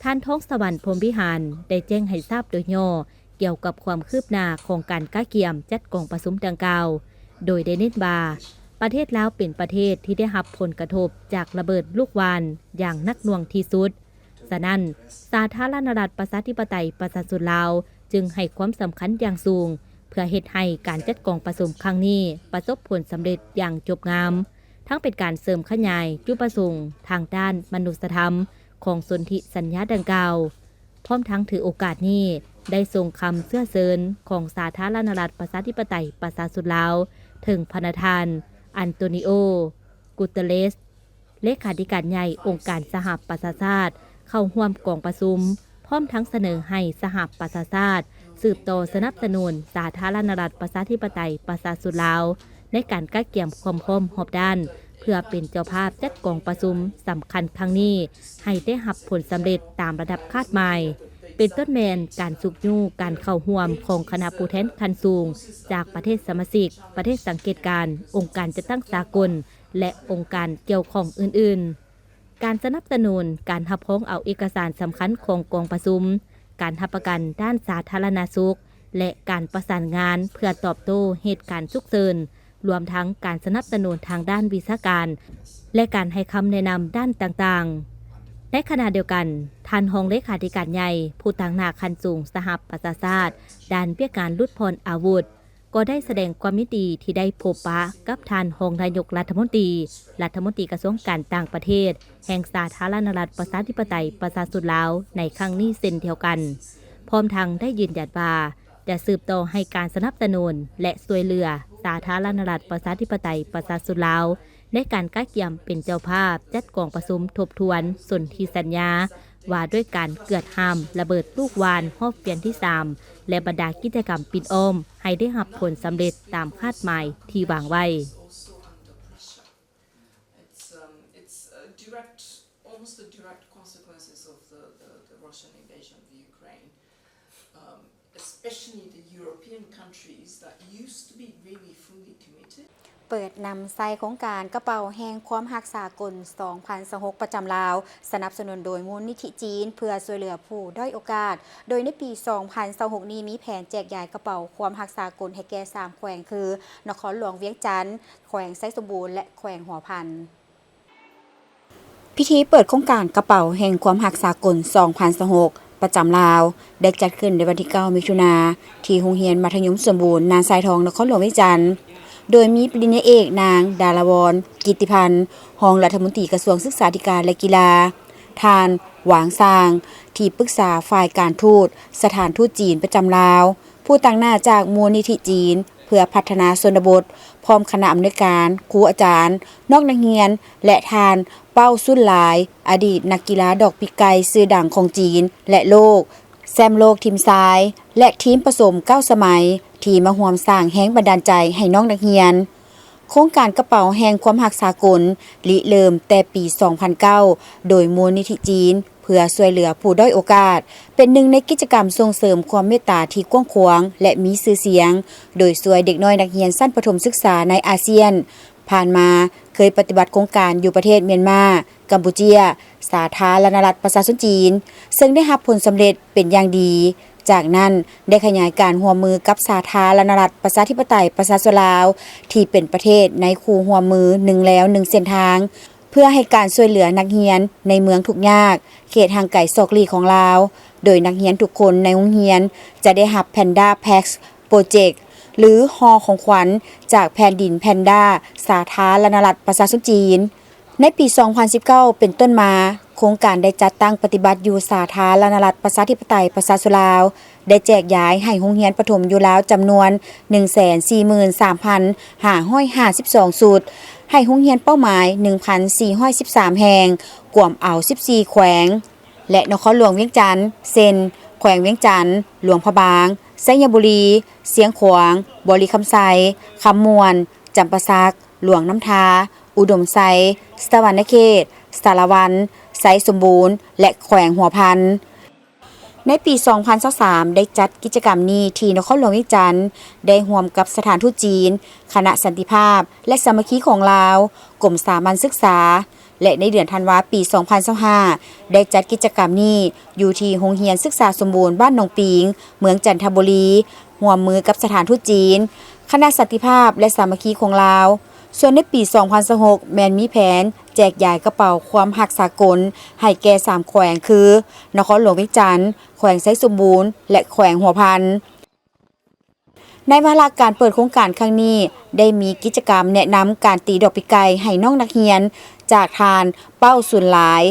ທ່ານ ທອງສະຫວັນ ພົມວິຫານ ໄດ້ແຈ້ງໃຫ້ຊາບໂດຍຫຍໍ້ກ່ຽວກັບຄວາມຄືບໜ້າຂອງການກະກຽມຈັດກອງປະຊຸມດັ່ງກ່າວ, ໂດຍໄດ້ເນັ້ນວ່າ ປະເທດລາວເປັນປະເທດທີ່ໄດ້ຮັບຜົນກະທົບຈາກລະເບີດລູກຫວ່ານຢ່າງໜັກໜ່ວງທີ່ສຸດ. ສະນັ້ນ, ສາທາລະນະລັດປະຊາທິປະໄຕປະຊາຊົນລາວຈຶ່ງໃຫ້ຄວາມສຳຄັນຢ່າງສູງ ເພື່ອເຮັດໃຫ້ການຈັດກອງປະຊຸມຄັ້ງນີ້ປະສົບຜົນສຳເລັດຢ່າງຈົບງາມ, ທັງເປັນການເສີມຂະຫຍາຍຈຸດປະສົງທາງດ້ານມະນຸດສະທຳຂອງສົນທິສັນຍາດັ່ງກ່າວ, ພ້ອມທັງຖືໂອກາດນີ້ໄດ້ສົ່ງຄຳເຊື້ອເຊີນຂອງສາທາລະນະລັດປະຊາທິປະໄຕປະຊາຊົນລາວ ເຖິງພະນະທ່ານ ອັນໂຕນີໂອ ກຸເຕີເຣສ ເລຂາທິການໃຫຍ່ອົງການສະຫະປະຊາຊາດ ເຂົ້າຮ່ວມກອງປະຊຸມ, ພ້ອມທັງສະເໜີໃຫ້ສະຫະປະຊາຊາດສືບຕໍ່ສະໜັບສະໜູນສາທາລະນະລັດປະຊາທິປະໄຕປະຊາຊົນລາວ ໃນການກະກຽມຄວາມພ້ອມຮອບດ້ານ ເພື່ອເປັນເຈົ້າພາບຈັດກອງປະຊຸມສຳຄັນຄັ້ງນີ້ ໃຫ້ໄດ້ຮັບຜົນສຳເລັດຕາມລະດັບຄາດໝາຍ, ເປັນຕົ້ນແມ່ນການຊຸກຍູ້ການເຂົ້າຮ່ວມຂອງຄະນະຜູ້ແທນຂັ້ນສູງຈາກປະເທດສະມາຊິກ, ປະເທດສັງເກດການ, ອົງການຈັດຕັ້ງສາກົນ ແລະ ອົງການກ່ຽວຂ້ອງອື່ນໆ. ການສະໜັບສະໜູນການຮັບຮອງເອົາເອກະສານສຳຄັນຂອງກອງປະຊຸມ, ການຮັບປະກັນດ້ານສາທາລະນະສຸກ ແລະ ການປະສານງານເພື່ອຕອບໂຕ້ເຫດການສຸກເສີນ, ລວມທັງການສະໜັບສະໜູນທາງດ້ານວິຊາການ ແລະ ການໃຫ້ຄຳແນະນຳດ້ານຕ່າງໆ. ໃນຂະນະດຽວກັນ, ທ່ານຮອງເລຂາທິການໃຫຍ່ ຜູ້ຕາງໜ້າຂັ້ນສູງສະຫະປະຊາຊາດ ດ້ານວຽກງານຫຼຸດຜ່ອນອາວຸດ ກໍໄດ້ສະແດງຄວາມຍິນດີທີ່ໄດ້ພົບປະກັບທ່ານຮອງນາຍົກລັດຖະມົນຕີ, ລັດຖະມົນຕີກະຊວງການຕ່າງປະເທດແຫ່ງສາທາລະນະລັດປະຊາທິປະໄຕປະຊາຊົນລາວໃນຄັ້ງນີ້ເຊັ່ນດຽວກັນ, ພ້ອມທັງໄດ້ຢືນຢັນວ່າຈະສືບຕໍ່ໃຫ້ການສະໜັບສະໜູນ ແລະ ຊ່ວຍເຫຼືອສາທາລະນະລັດປະຊາທິປະໄຕປະຊາຊົນລາວ ໃນການກະກຽມເປັນເຈົ້າພາບຈັດກອງປະຊຸມທົບທວນສົນທິສັນຍາ ວ່າດ້ວຍການເກືອດຫ້າມລະເບີດລູກຫວ່ານຮອບເຟສທີສາມ ແລະ ບັນດາກິດຈະກຳປິດອ້ອມ ໃຫ້ໄດ້ຮັບຜົນສຳເລັດຕາມຄາດໝາຍທີ່ວາງໄວ້. It's, um, it's a direct, almost the direct consequences of the, the, the Russian invasion of Ukraine. Um, especially the European countries that used to be really fully committed. ເປີດນຳໃຊ້ໂຄງການກະເປົາແຫ່ງຄວາມຮັກສາກົນສອງພັນຊາວຫົກປະຈຳລາວ, ສະໜັບສະໜູນໂດຍມູນນິທິຈີນເພື່ອຊ່ວຍເຫຼືອຜູ້ດ້ອຍໂອກາດ, ໂດຍໃນປີສອງພັນຊາວຫົກນີ້ມີແຜນແຈກຢາຍກະເປົາຄວາມຮັກສາກົນໃຫ້ແກ່ສາມແຂວງ ຄື ນະຄອນຫຼວງວຽງຈັນ, ແຂວງໄຊສົມບູນ ແລະ ແຂວງຫົວພັນ. ພິທີເປີດໂຄງການກະເປົາແຫ່ງຄວາມຮັກສາກົນສອງພັນຊາວຫົກປະຈຳລາວ ໄດ້ຈັດຂຶ້ນໃນວັນທີເກົ້າ ມິຖຸນາ ທີ່ໂຮງຮຽນມັດທະຍົມສົມບູນນາຊາຍທອງ ນະຄອນຫຼວງວຽງຈັນ, ໂດຍມີປະລິນຍາເອກນາງ ດາລະວອນ ກິດຕິພັນ ຮອງລັດຖະມົນຕີກະຊວງສຶກສາທິການ ແລະ ກິລາ, ທ່ານ ຫວາງຊາງ ທີ່ປຶກສາຝ່າຍການທູດສະຖານທູດຈີນປະຈຳລາວ, ຜູ້ຕາງໜ້າຈາກມູນນິທິຈີນ ເພື່ອພັດທະນາຊົນນະບົດ, ພ້ອມຄະນະອຳນວຍການ, ຄູອາຈານ, ນ້ອງນັກຮຽນ ແລະ ທ່ານ ເປົ້າ ຊຸນຫຼາຍ, ອະດີດນັກກິລາດອກປີກໄກ່ຊື່ດັງຂອງຈີນ ແລະ ໂລກ, ແຊ້ມໂລກທີມຊາຍ ແລະ ທີມປະສົມເກົ້າສະໄໝ ທີ່ມາຮ່ວມສ້າງແຮງບັນດານໃຈໃຫ້ນ້ອງນັກຮຽນ. ໂຄງການກະເປົາແຫ່ງຄວາມຮັກສາກົນ ລິເລີ່ມແຕ່ປີສອງພັນເກົ້າ ໂດຍມູນນິທິຈີນ ເພື່ອຊ່ວຍເຫຼືອຜູ້ດ້ອຍໂອກາດ ເປັນໜຶ່ງໃນກິດຈະກຳສົ່ງເສີມຄວາມເມດຕາທີ່ກວ້າງຂວາງ ແລະ ມີຊື່ສຽງ, ໂດຍຊ່ວຍເດັກນ້ອຍນັກຮຽນຊັ້ນປະຖົມສຶກສາໃນອາຊຽນ. ຜ່ານມາເຄີຍປະຕິບັດໂຄງການຢູ່ປະເທດມຽນມາ, ກຳປູເຈຍ, ສາທາລະນະລັດປະຊາຊົນຈີນ, ເຊິ່ງໄດ້ຮັບຜົນສຳເລັດເປັນຢ່າງດີ. ຈາກນັ້ນໄດ້ຂະຫຍາຍການຮ່ວມມືກັບສາທາລະນະລັດປະຊາທິປະໄຕປະຊາຊົນລາວ ທີ່ເປັນປະເທດໃນຄູ່ຮ່ວມມືໜຶ່ງແລວໜຶ່ງເສັ້ນທາງ, ເພື່ອໃຫ້ການຊ່ວຍເຫຼືອນັກຮຽນໃນເມືອງທຸກຍາກ, ເຂດຫ່າງໄກສອກຫຼີກຂອງລາວ, ໂດຍນັກຮຽນທຸກຄົນໃນໂຮງຮຽນຈະໄດ້ຮັບ Panda Pass Project ຫຼືຫໍຂອງຂວັນຈາກແຜ່ນດິນແພນດາ ສາທາລະນະລັດປະຊາຊົນຈີນ. ໃນປີສອງພັນສິບເກົ້າເປັນຕົ້ນມາ, ໂຄງການໄດ້ຈັດຕັ້ງປະຕິບັດຢູ່ສາທາລະນະລັດປະຊາທິປະໄຕປະຊາຊົນລາວ, ໄດ້ແຈກຢາຍໃຫ້ໂຮງຮຽນປະຖົມຢູ່ລາວຈຳນວນໜຶ່ງແສນສີ່ໝື່ນສາມພັນຫ້າຮ້ອຍຫ້າສິບສອງຊຸດ, ໃຫ້ໂຮງຮຽນເປົ້າໝາຍໜຶ່ງພັນສີ່ຮ້ອຍສິບສາມແຫ່ງ, ກວມເອົາສິບສີ່ແຂວງ ແລະ ນະຄອນຫຼວງວຽງຈັນ ເຊັ່ນ ແຂວງວຽງຈັນ, ຫຼວງພະບາງ, ໄຊຍະບູລີ, ຊຽງຂວາງ, ບໍລິຄຳໄຊ, ຄຳມ່ວນ, ຈຳປາສັກ, ຫຼວງນ້ຳທາ, ອຸດົມໄຊ, ສະຫວັນນະເຂດ, ສາລະວັນ, ໄຊສົມບູນ ແລະ ແຂວງຫົວພັນ. ໃນປີສອງພັນຊາວສາມ ໄດ້ຈັດກິດຈະກຳນີ້ທີ່ນະຄອນຫຼວງວຽງຈັນ, ໄດ້ຮ່ວມກັບສະຖານທູດຈີນ, ຄະນະສັນຕິພາບ ແລະ ສາມັກຄີຂອງລາວ, ກົມສາມັນສຶກສາ ແລະ ໃນເດືອນທັນວາປີສອງພັນຊາວຫ້າ ໄດ້ຈັດກິດຈະກຳນີ້ຢູ່ທີ່ໂຮງຮຽນສຶກສາສົມບູນບ້ານໜອງປີງ, ເມືອງຈັນທະບູລີ, ຮ່ວມມືກັບສະຖານທູດຈີນ, ຄະນະສັນຕິພາບ ແລະ ສາມັກຄີຂອງລາວ. ສ່ວນໃນປີສອງພັນຊາວຫົກ ແມ່ນມີແຜນແຈກຢາຍກະເປົາຄວາມຮັກສາກົນໃຫ້ແກ່ສາມແຂວງ ຄື ນະຄອນຫຼວງວຽງຈັນ, ແຂວງໄຊສົມບູນ ແລະ ແຂວງຫົວພັນ. ໃນວາລະການເປີດໂຄງການຄັ້ງນີ້ ໄດ້ມີກິດຈະກຳແນະນຳການຕີດອກປີກໄກ່ໃຫ້ນ້ອງນັກຮຽນ ຈາກທ່ານ ເປົ້າ ຊຸນຫຼາຍ,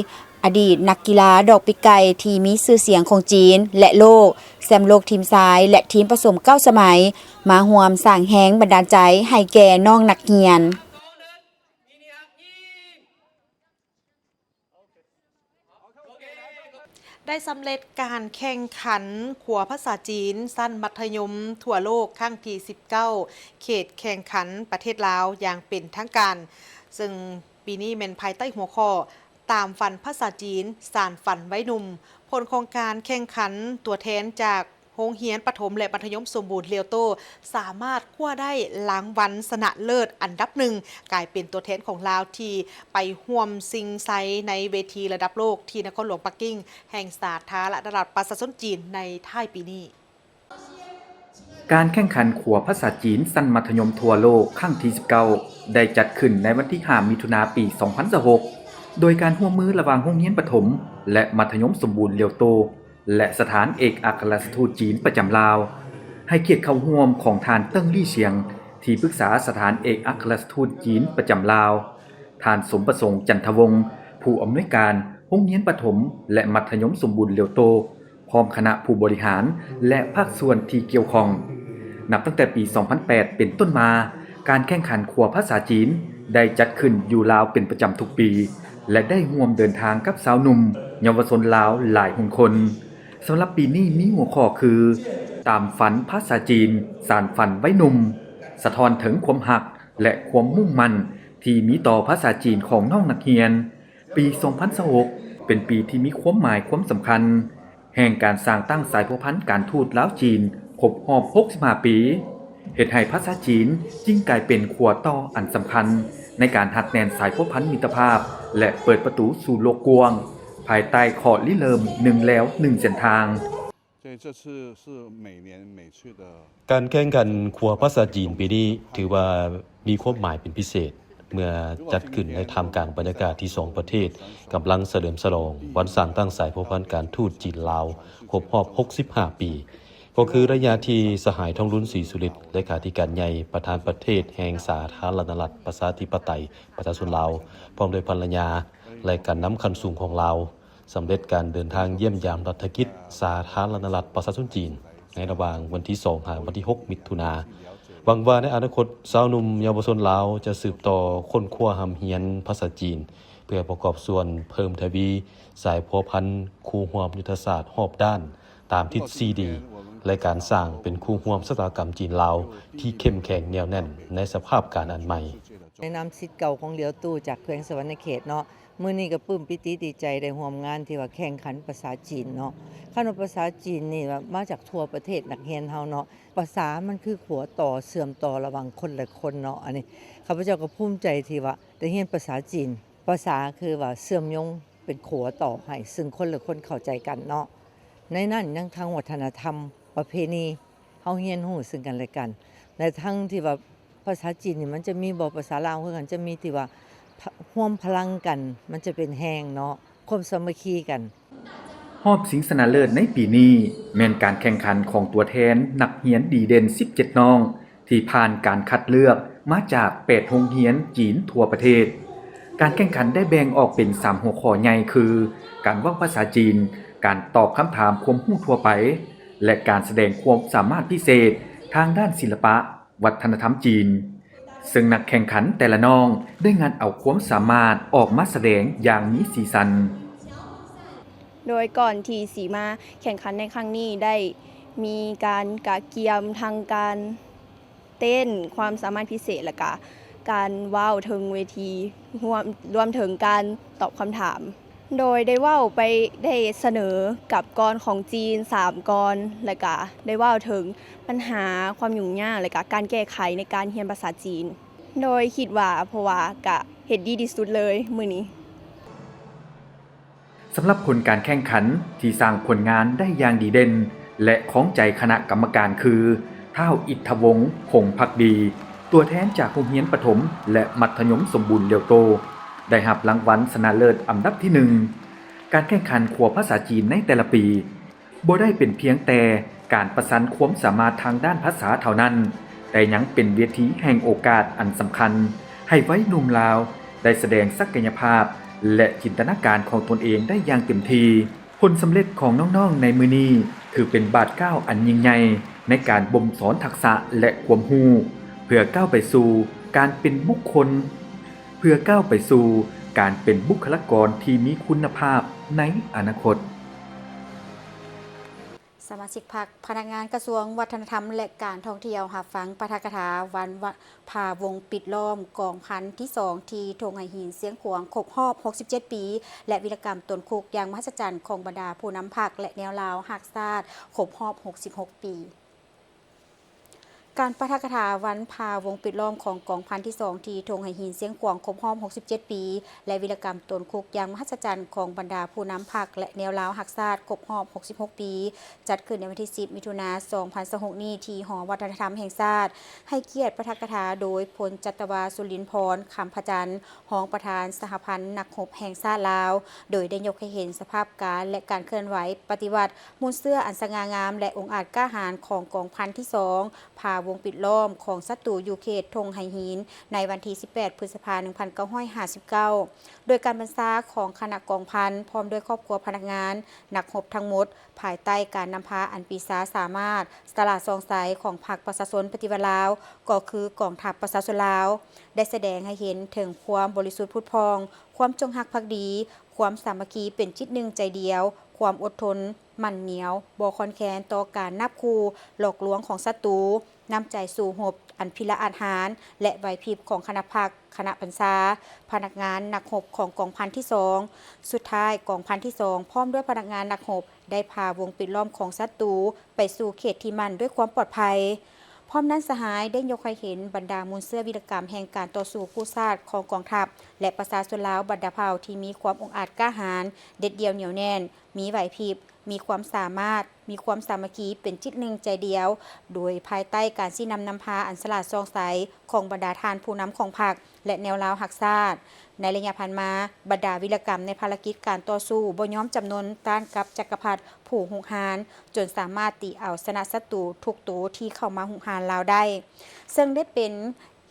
ອະດີດນັກກິລາດອກປີກໄກ່ທີ່ມີຊື່ສຽງຂອງຈີນ ແລະ ໂລກ, ແຊ້ມໂລກທີມຊາຍ ແລະ ທີມປະສົມເກົ້າສະໄໝ, ມາຮ່ວມສ້າງແຮງບັນດານໃຈໃຫ້ແກ່ນ້ອງນັກຮຽນ. ໄດ້ສຳເລັດການແຂ່ງຂັນຂົວພາສາຈີນຊັ້ນມັດທະຍົມທົ່ວໂລກຄັ້ງທີສິບເກົ້າ ເຂດແຂ່ງຂັນປະເທດລາວຢ່າງເປັນທາງການ, ເຊິ່ງປີນີ້ແມ່ນພາຍໃຕ້ຫົວຂໍ້ ຕາມຝັນພາສາຈີນ, ສານຝັນໄວໜຸ່ມ. ຜົນຂອງການແຂ່ງຂັນ, ຕົວແທນຈາກ ໂຮງຮຽນປະຖົມ ແລະ ມັດທະຍົມສົມບູນລຽວໂຕ ສາມາດຄວ້າໄດ້ລາງວັນຊະນະເລີດອັນດັບໜຶ່ງ, ກາຍເປັນຕົວແທນຂອງລາວທີ່ໄປຮ່ວມຊິງໄຊໃນເວທີລະດັບໂລກທີ່ນະຄອນຫຼວງປັກກິ່ງ ແຫ່ງສາທາລະນະລັດປະຊາຊົນຈີນໃນທ້າຍປີນີ້. ການແຂ່ງຂັນຂົວພາສາຈີນຊັ້ນມັດທະຍົມທົ່ວໂລກຄັ້ງທີສິບເກົ້າ ໄດ້ຈັດຂຶ້ນໃນວັນທີຫ້າ ມິຖຸນາ ປີສອງພັນຊາວຫົກ ໂດຍການຮ່ວມມືລະຫວ່າງໂຮງຮຽນປະຖົມ ແລະ ມັດທະຍົມສົມບູນລຽວໂຕ ແລະ ສະຖານເອກອັກຄະລັດຖະທູດຈີນປະຈຳລາວ. ໃຫ້ກຽດເຂົ້າຮ່ວມຂອງທ່ານ ເຕີງ ລີ້ຊຽງ ທີ່ປຶກສາສະຖານເອກອັກຄະລັດຖະທູດຈີນປະຈຳລາວ, ທ່ານ ສົມປະສົງ ຈັນທະວົງ ຜູ້ອຳນວຍການໂຮງຮຽນປະຖົມ ແລະ ມັດທະຍົມສົມບູນລຽວໂຕ, ພ້ອມຄະນະຜູ້ບໍລິຫານ ແລະ ພາກສ່ວນທີ່ກ່ຽວຂ້ອງ. ນັບຕັ້ງແຕ່ປີສອງພັນແປດເປັນຕົ້ນມາ, ການແຂ່ງຂັນຂົວພາສາຈີນ ໄດ້ຈັດຂຶ້ນຢູ່ລາວເປັນປະຈຳທຸກປີ ແລະ ໄດ້ຮ່ວມເດີນທາງກັບຊາວໜຸ່ມເຍົາວະຊົນລາວຫຼາຍຮຸ່ນຄົນ. ສຳລັບປີນີ້ມີຫົວຂໍ້ຄື ຕາມຝັນພາສາຈີນ, ສານຝັນໄວໜຸ່ມ, ສະທ້ອນເຖິງຄວາມຮັກ ແລະ ຄວາມມຸ່ງໝັ້ນທີ່ມີຕໍ່ພາສາຈີນຂອງນ້ອງນັກຮຽນ. ປີສອງພັນຊາວຫົກ ເປັນປີທີ່ມີຄວາມໝາຍຄວາມສຳຄັນ ແຫ່ງການສ້າງຕັ້ງສາຍພົວພັນການທູດລາວ-ຈີນຄົບຮອບຫົກສິບຫ້າປີ, ເຮັດໃຫ້ພາສາຈີນຈຶ່ງກາຍເປັນຂົວຕໍ່ອັນສຳຄັນໃນການຮັດແໜ້ນສາຍພົວພັນມິດຕະພາບ ແລະ ເປີດປະຕູສູ່ໂລກກວ້າງ ພາຍໃຕ້ຂໍ້ລິເລີ່ມໜຶ່ງແລວໜຶ່ງເສັ້ນທາງ. ການແຂ່ງຂັນຂົວພາສາຈີນປີນີ້ຖືວ່າມີຄວາມໝາຍເປັນພິເສດ ເມື່ອຈັດຂຶ້ນໃນທ່າມກາງບັນຍາກາດທີ່ສອງປະເທດກຳລັງສະເຫຼີມສະຫຼອງວັນສ້າງຕັ້ງສາຍພົວພັນການທູດຈີນລາວຄົບຮອບຫົກສິບຫ້າປີ, ກໍຄືໄລຍະທີ່ສະຫາຍ ທອງລຸນ ສີສຸລິດ ເລຂາທິການໃຫຍ່ ປະທານປະເທດແຫ່ງສາທາລະນະລັດປະຊາທິປະໄຕປະຊາຊົນລາວ ພ້ອມດ້ວຍພັນລະຍາ ແລະ ການນຳຂັ້ນສູງຂອງລາວ ສຳເລັດການເດີນທາງຢ້ຽມຢາມລັດຖະກິດສາທາລະນະລັດປະຊາຊົນຈີນ ໃນລະຫວ່າງວັນທີສອງຫາວັນທີຫົກມິຖຸນາ. ຫວັງວ່າໃນອະນາຄົດ ຊາວໜຸ່ມເຍົາວະຊົນລາວຈະສືບຕໍ່ຄົ້ນຄວ້າຮ່ຳຮຽນພາສາຈີນ ເພື່ອປະກອບສ່ວນເພີ່ມທະວີສາຍພົວພັນຄູ່ຮ່ວມຍຸດທະສາດຮອບດ້ານ ຕາມທິດສີ່ດີ ແລະ ການສ້າງເປັນຄູ່ຮ່ວມຊະຕາກຳຈີນລາວທີ່ເຂັ້ມແຂງແໜ້ວແໜ້ນໃນສະພາບການອັນໃໝ່. ໃນນາມສິດເກົ່າຂອງຫຼຽວຕູ້ຈາກແຂວງສະຫວັນນະເຂດເນາະ, ມື້ນີ້ກໍປຶ້ມປີຕິດີໃຈໄດ້ຮ່ວມງານທີ່ວ່າແຂ່ງຂັນພາສາຈີນເນາະ. ຄັນວ່າພາສາຈີນນີ້ວ່າມາຈາກທົ່ວປະເທດນັກຮຽນເຮົາເນາະ, ພາສາມັນຄືຂົວຕໍ່ເຊື່ອມຕໍ່ລະຫວ່າງຄົນແລະຄົນເນາະ. ອັນນີ້ຂ້າພະເຈົ້າກໍພູມໃຈທີ່ວ່າໄດ້ຮຽນພາສາຈີນ. ພາສາຄືວ່າເຊື່ອມໂຍງເປັນຂົວຕໍ່ໃຫ້ເຊິ່ງຄົນແລະຄົນເຂົ້າໃຈກັນເນາະ. ໃນນັ້ນຍັງທັງວັດທະນະທຳ ປະເພນີ ເຮົາຮຽນຮູ້ເຊິ່ງກັນແລະກັນ ແລະ ທັງທີ່ວ່າພາສາຈີນນີ້ມັນຈະມີບໍ່ ພາສາລາວຄືກັນຈະມີທີ່ວ່າ ພະ ຮວມພະລັງກັນ ມັນຈະເປັນແຮງເນາະ ຄວາມສາມັກຄີກັນ. ຮອບຊິງຊະນະເລີດໃນປີນີ້ ແມ່ນການແຂ່ງຂັນຂອງຕົວແທນນັກຮຽນດີເດັ່ນສິບເຈັດນ້ອງ ທີ່ຜ່ານການຄັດເລືອກມາຈາກແປດໂຮງຮຽນຈີນທົ່ວປະເທດ. ການແຂ່ງຂັນໄດ້ແບ່ງອອກເປັນສາມຫົວຂໍ້ໃຫຍ່ຄື ການເວົ້າພາສາຈີນ, ການຕອບຄຳຖາມຄວາມຮູ້ທົ່ວໄປ ແລະ ການສະແດງຄວາມສາມາດພິເສດທາງດ້ານສິລະປະ ວັດທະນະທຳຈີນ, ເຊິ່ງນັກແຂ່ງຂັນແຕ່ລະນ້ອງໄດ້ງັດເອົາຄວາມສາມາດອອກມາສະແດງຢ່າງມີສີສັນ. ໂດຍກ່ອນທີ່ຊິມາແຂ່ງຂັນໃນຄັ້ງນີ້ ໄດ້ມີການກະກຽມທັງການເຕັ້ນ, ຄວາມສາມາດພິເສດ ແລະກະການເວົ້າເທິງເວທີ ຮວມ ລວມເຖິງການຕອບຄຳຖາມ. ໂດຍໄດ້ເວົ້າໄປ ໄດ້ສະເໜີກັບກອນຂອງຈີນສາມກອນ ແລະກະໄດ້ເວົ້າເຖິງບັນຫາຄວາມຫຍຸ້ງຍາກ ແລະກະການແກ້ໄຂໃນການຮຽນພາສາຈີນ. ໂດຍຄິດວ່າ ເພາະວ່າກະເຮັດດີທີ່ສຸດເລີຍມື້ນີ້. ສຳລັບຜົນການແຂ່ງຂັນທີ່ສ້າງຜົນງານໄດ້ຢ່າງດີເດັ່ນ ແລະ ຄອງໃຈຄະນະກຳມະການຄື ທ້າວ ອິດທະວົງ ພົງພັກດີ, ຕົວແທນຈາກໂຮງຮຽນປະຖົມ ແລະ ມັດທະຍົມສົມບູນຫຼຽວໂຕ, ໄດ້ຮັບລາງວັນຊະນະເລີດອັນດັບທີໜຶ່ງ. ການແຂ່ງຂັນຂົວພາສາຈີນໃນແຕ່ລະປີ ບໍ່ໄດ້ເປັນພຽງແຕ່ການປະຊັນຄວາມສາມາດທາງດ້ານພາສາເທົ່ານັ້ນ, ແຕ່ຍັງເປັນເວທີແຫ່ງໂອກາດອັນສຳຄັນ ໃຫ້ໄວໜຸ່ມລາວໄດ້ສະແດງສັກກະຍະພາບ ແລະ ຈິນຕະນາການຂອງຕົນເອງໄດ້ຢ່າງເຕັມທີ່. ຜົນສຳເລັດຂອງນ້ອງໆໃນມື້ນີ້ ຖືເປັນບາດກ້າວອັນຍິ່ງໃຫຍ່ໃນການບົ່ມສອນທັກສະ ແລະ ຄວາມຮູ້ ເພື່ອກ້າວໄປສູ່ການເປັນບຸກຄົນ ເພື່ອກ້າວໄປສູ່ການເປັນບຸກຄະລາກອນທີ່ມີຄຸນນະພາບໃນອະນາຄົດ. ສະມາຊິກພັກ, ພະນັກງານກະຊວງວັດທະນະທຳ ແລະ ການທ່ອງທ່ຽວ ຮັບຟັງປາຖະກະຖາວັນພາວົງປິດລ້ອມກອງພັນທີສອງ ທີ່ທົ່ງໄຫຫີນຊຽງຂວາງ ຄົບຮອບຫົກສິບເຈັດປີ ແລະ ວິລະກຳຕົນຄຸກຢ່າງມະຫັດສະຈັນຂອງບັນດາຜູ້ນຳພັກ ແລະ ແນວລາວຮັກຊາດ ຄົບຮອບຫົກສິບຫົກປີ. ການປາຖະກະຖາວັນພາວົງປິດລ້ອມຂອງກອງພັນທີສອງ ທີ່ທົ່ງໄຫຫີນຊຽງຂວາງ ຄົບຮອບຫົກສິບເຈັດປີ ແລະ ວິລະກຳຕົນຄຸກຢ່າງມະຫັດສະຈັນຂອງບັນດາຜູ້ນຳພັກ ແລະ ແນວລາວຮັກຊາດ ຄົບຮອບຫົກສິບຫົກປີ ຈັດຂຶ້ນໃນວັນທີສິບ ມິຖຸນາ ສອງພັນຊາວຫົກນີ້ ທີ່ຫໍວັດທະນະທຳແຫ່ງຊາດ, ໃຫ້ກຽດປາຖະກະຖາໂດຍ ພົນຈັດຕະວາ ສຸລິນພອນ ຄຳພະຈັນ, ຮອງປະທານສະຫະພັນນັກຮົບແຫ່ງຊາດລາວ, ໂດຍໄດ້ຍົກໃຫ້ເຫັນສະພາບການ ແລະ ການເຄື່ອນໄຫວປະຕິວັດ, ມູນເຊື້ອອັນສະຫງ່າງາມ ແລະ ອົງອາດກ້າຫານຂອງກອງພັນທີສອງ ພາ ວົງປິດລ້ອມຂອງສັດຕູຢູ່ເຂດທົ່ງໄຫຫີນ ໃນວັນທີສິບແປດ ພຶດສະພາ ໜຶ່ງພັນເກົ້າຮ້ອຍຫ້າສິບເກົ້າ ໂດຍການບັນຊາຂອງຄະນະກອງພັນ ພ້ອມດ້ວຍຄອບຄົວພະນັກງານ, ນັກຮົບທັງໝົດ ພາຍໃຕ້ການນຳພາອັນປີຊາສາມາດ, ສະຫຼາດສ່ອງໃສຂອງພັກປະຊາຊົນປະຕິວັດລາວ ກໍຄືກອງທັບປະຊາຊົນລາວ ໄດ້ສະແດງໃຫ້ເຫັນເຖິງຄວາມບໍລິສຸດຜຸດຜ່ອງ, ຄວາມຈົງຮັກພັກດີ, ຄວາມສາມັກຄີເປັນຈິດໜຶ່ງໃຈດຽວ, ຄວາມອົດທົນໝັ້ນໜຽວ, ບໍ່ຄ່ອນແຄນຕໍ່ການນາບຂູ່ຫຼອກລວງຂອງສັດຕູ, ນ້ຳໃຈສູ້ຮົບອັນພິລະອາດຫານ ແລະ ໄຫວພິບຂອງຄະນະພັກ, ຄະນະບັນຊາ, ພະນັກງານນັກຮົບຂອງກອງພັນທີສອງ. ສຸດທ້າຍ, ກອງພັນທີສອງ ພ້ອມດ້ວຍພະນັກງານນັກຮົບ ໄດ້ພາວົງປິດລ້ອມຂອງສັດຕູໄປສູ່ເຂດທີ່ໝັ້ນດ້ວຍຄວາມປອດໄພ. ພ້ອມນັ້ນສະຫາຍໄດ້ຍົກໃຫ້ເຫັນບັນດາມູນເຊື້ອວິລະກຳແຫ່ງການຕໍ່ສູ້ກູ້ຊາດຂອງກອງທັບ ແລະ ປະຊາຊົນລາວບັນດາເຜົ່າທີ່ມີຄວາມອົງອາດກ້າຫານ, ເດັດດ່ຽວໜຽວແໜ້ນ, ມີໄຫວພິບ, ມີຄວາມສາມາດ, ມີຄວາມສາມັກຄີເປັນຈິດໜຶ່ງໃຈດຽວ, ໂດຍພາຍໃຕ້ການຊີ້ນຳນຳພາອັນສະຫຼາດສ່ອງໃສຂອງບັນດາທ່ານຜູ້ນຳຂອງພັກ ແລະ ແນວລາວຮັກຊາດ. ໃນໄລຍະຜ່ານມາ, ບັນດາວິລະກຳໃນພາລະກິດການຕໍ່ສູ້ບໍ່ຍອມຈຳນົນຕ້ານກັບຈັກກະພັດຜູ້ຮຸກຮານ, ຈົນສາມາດຕີເອົາຊະນະສັດຕູທຸກໂຕທີ່ເຂົ້າມາຮຸກຮານລາວໄດ້, ເຊິ່ງໄດ້ເປັນ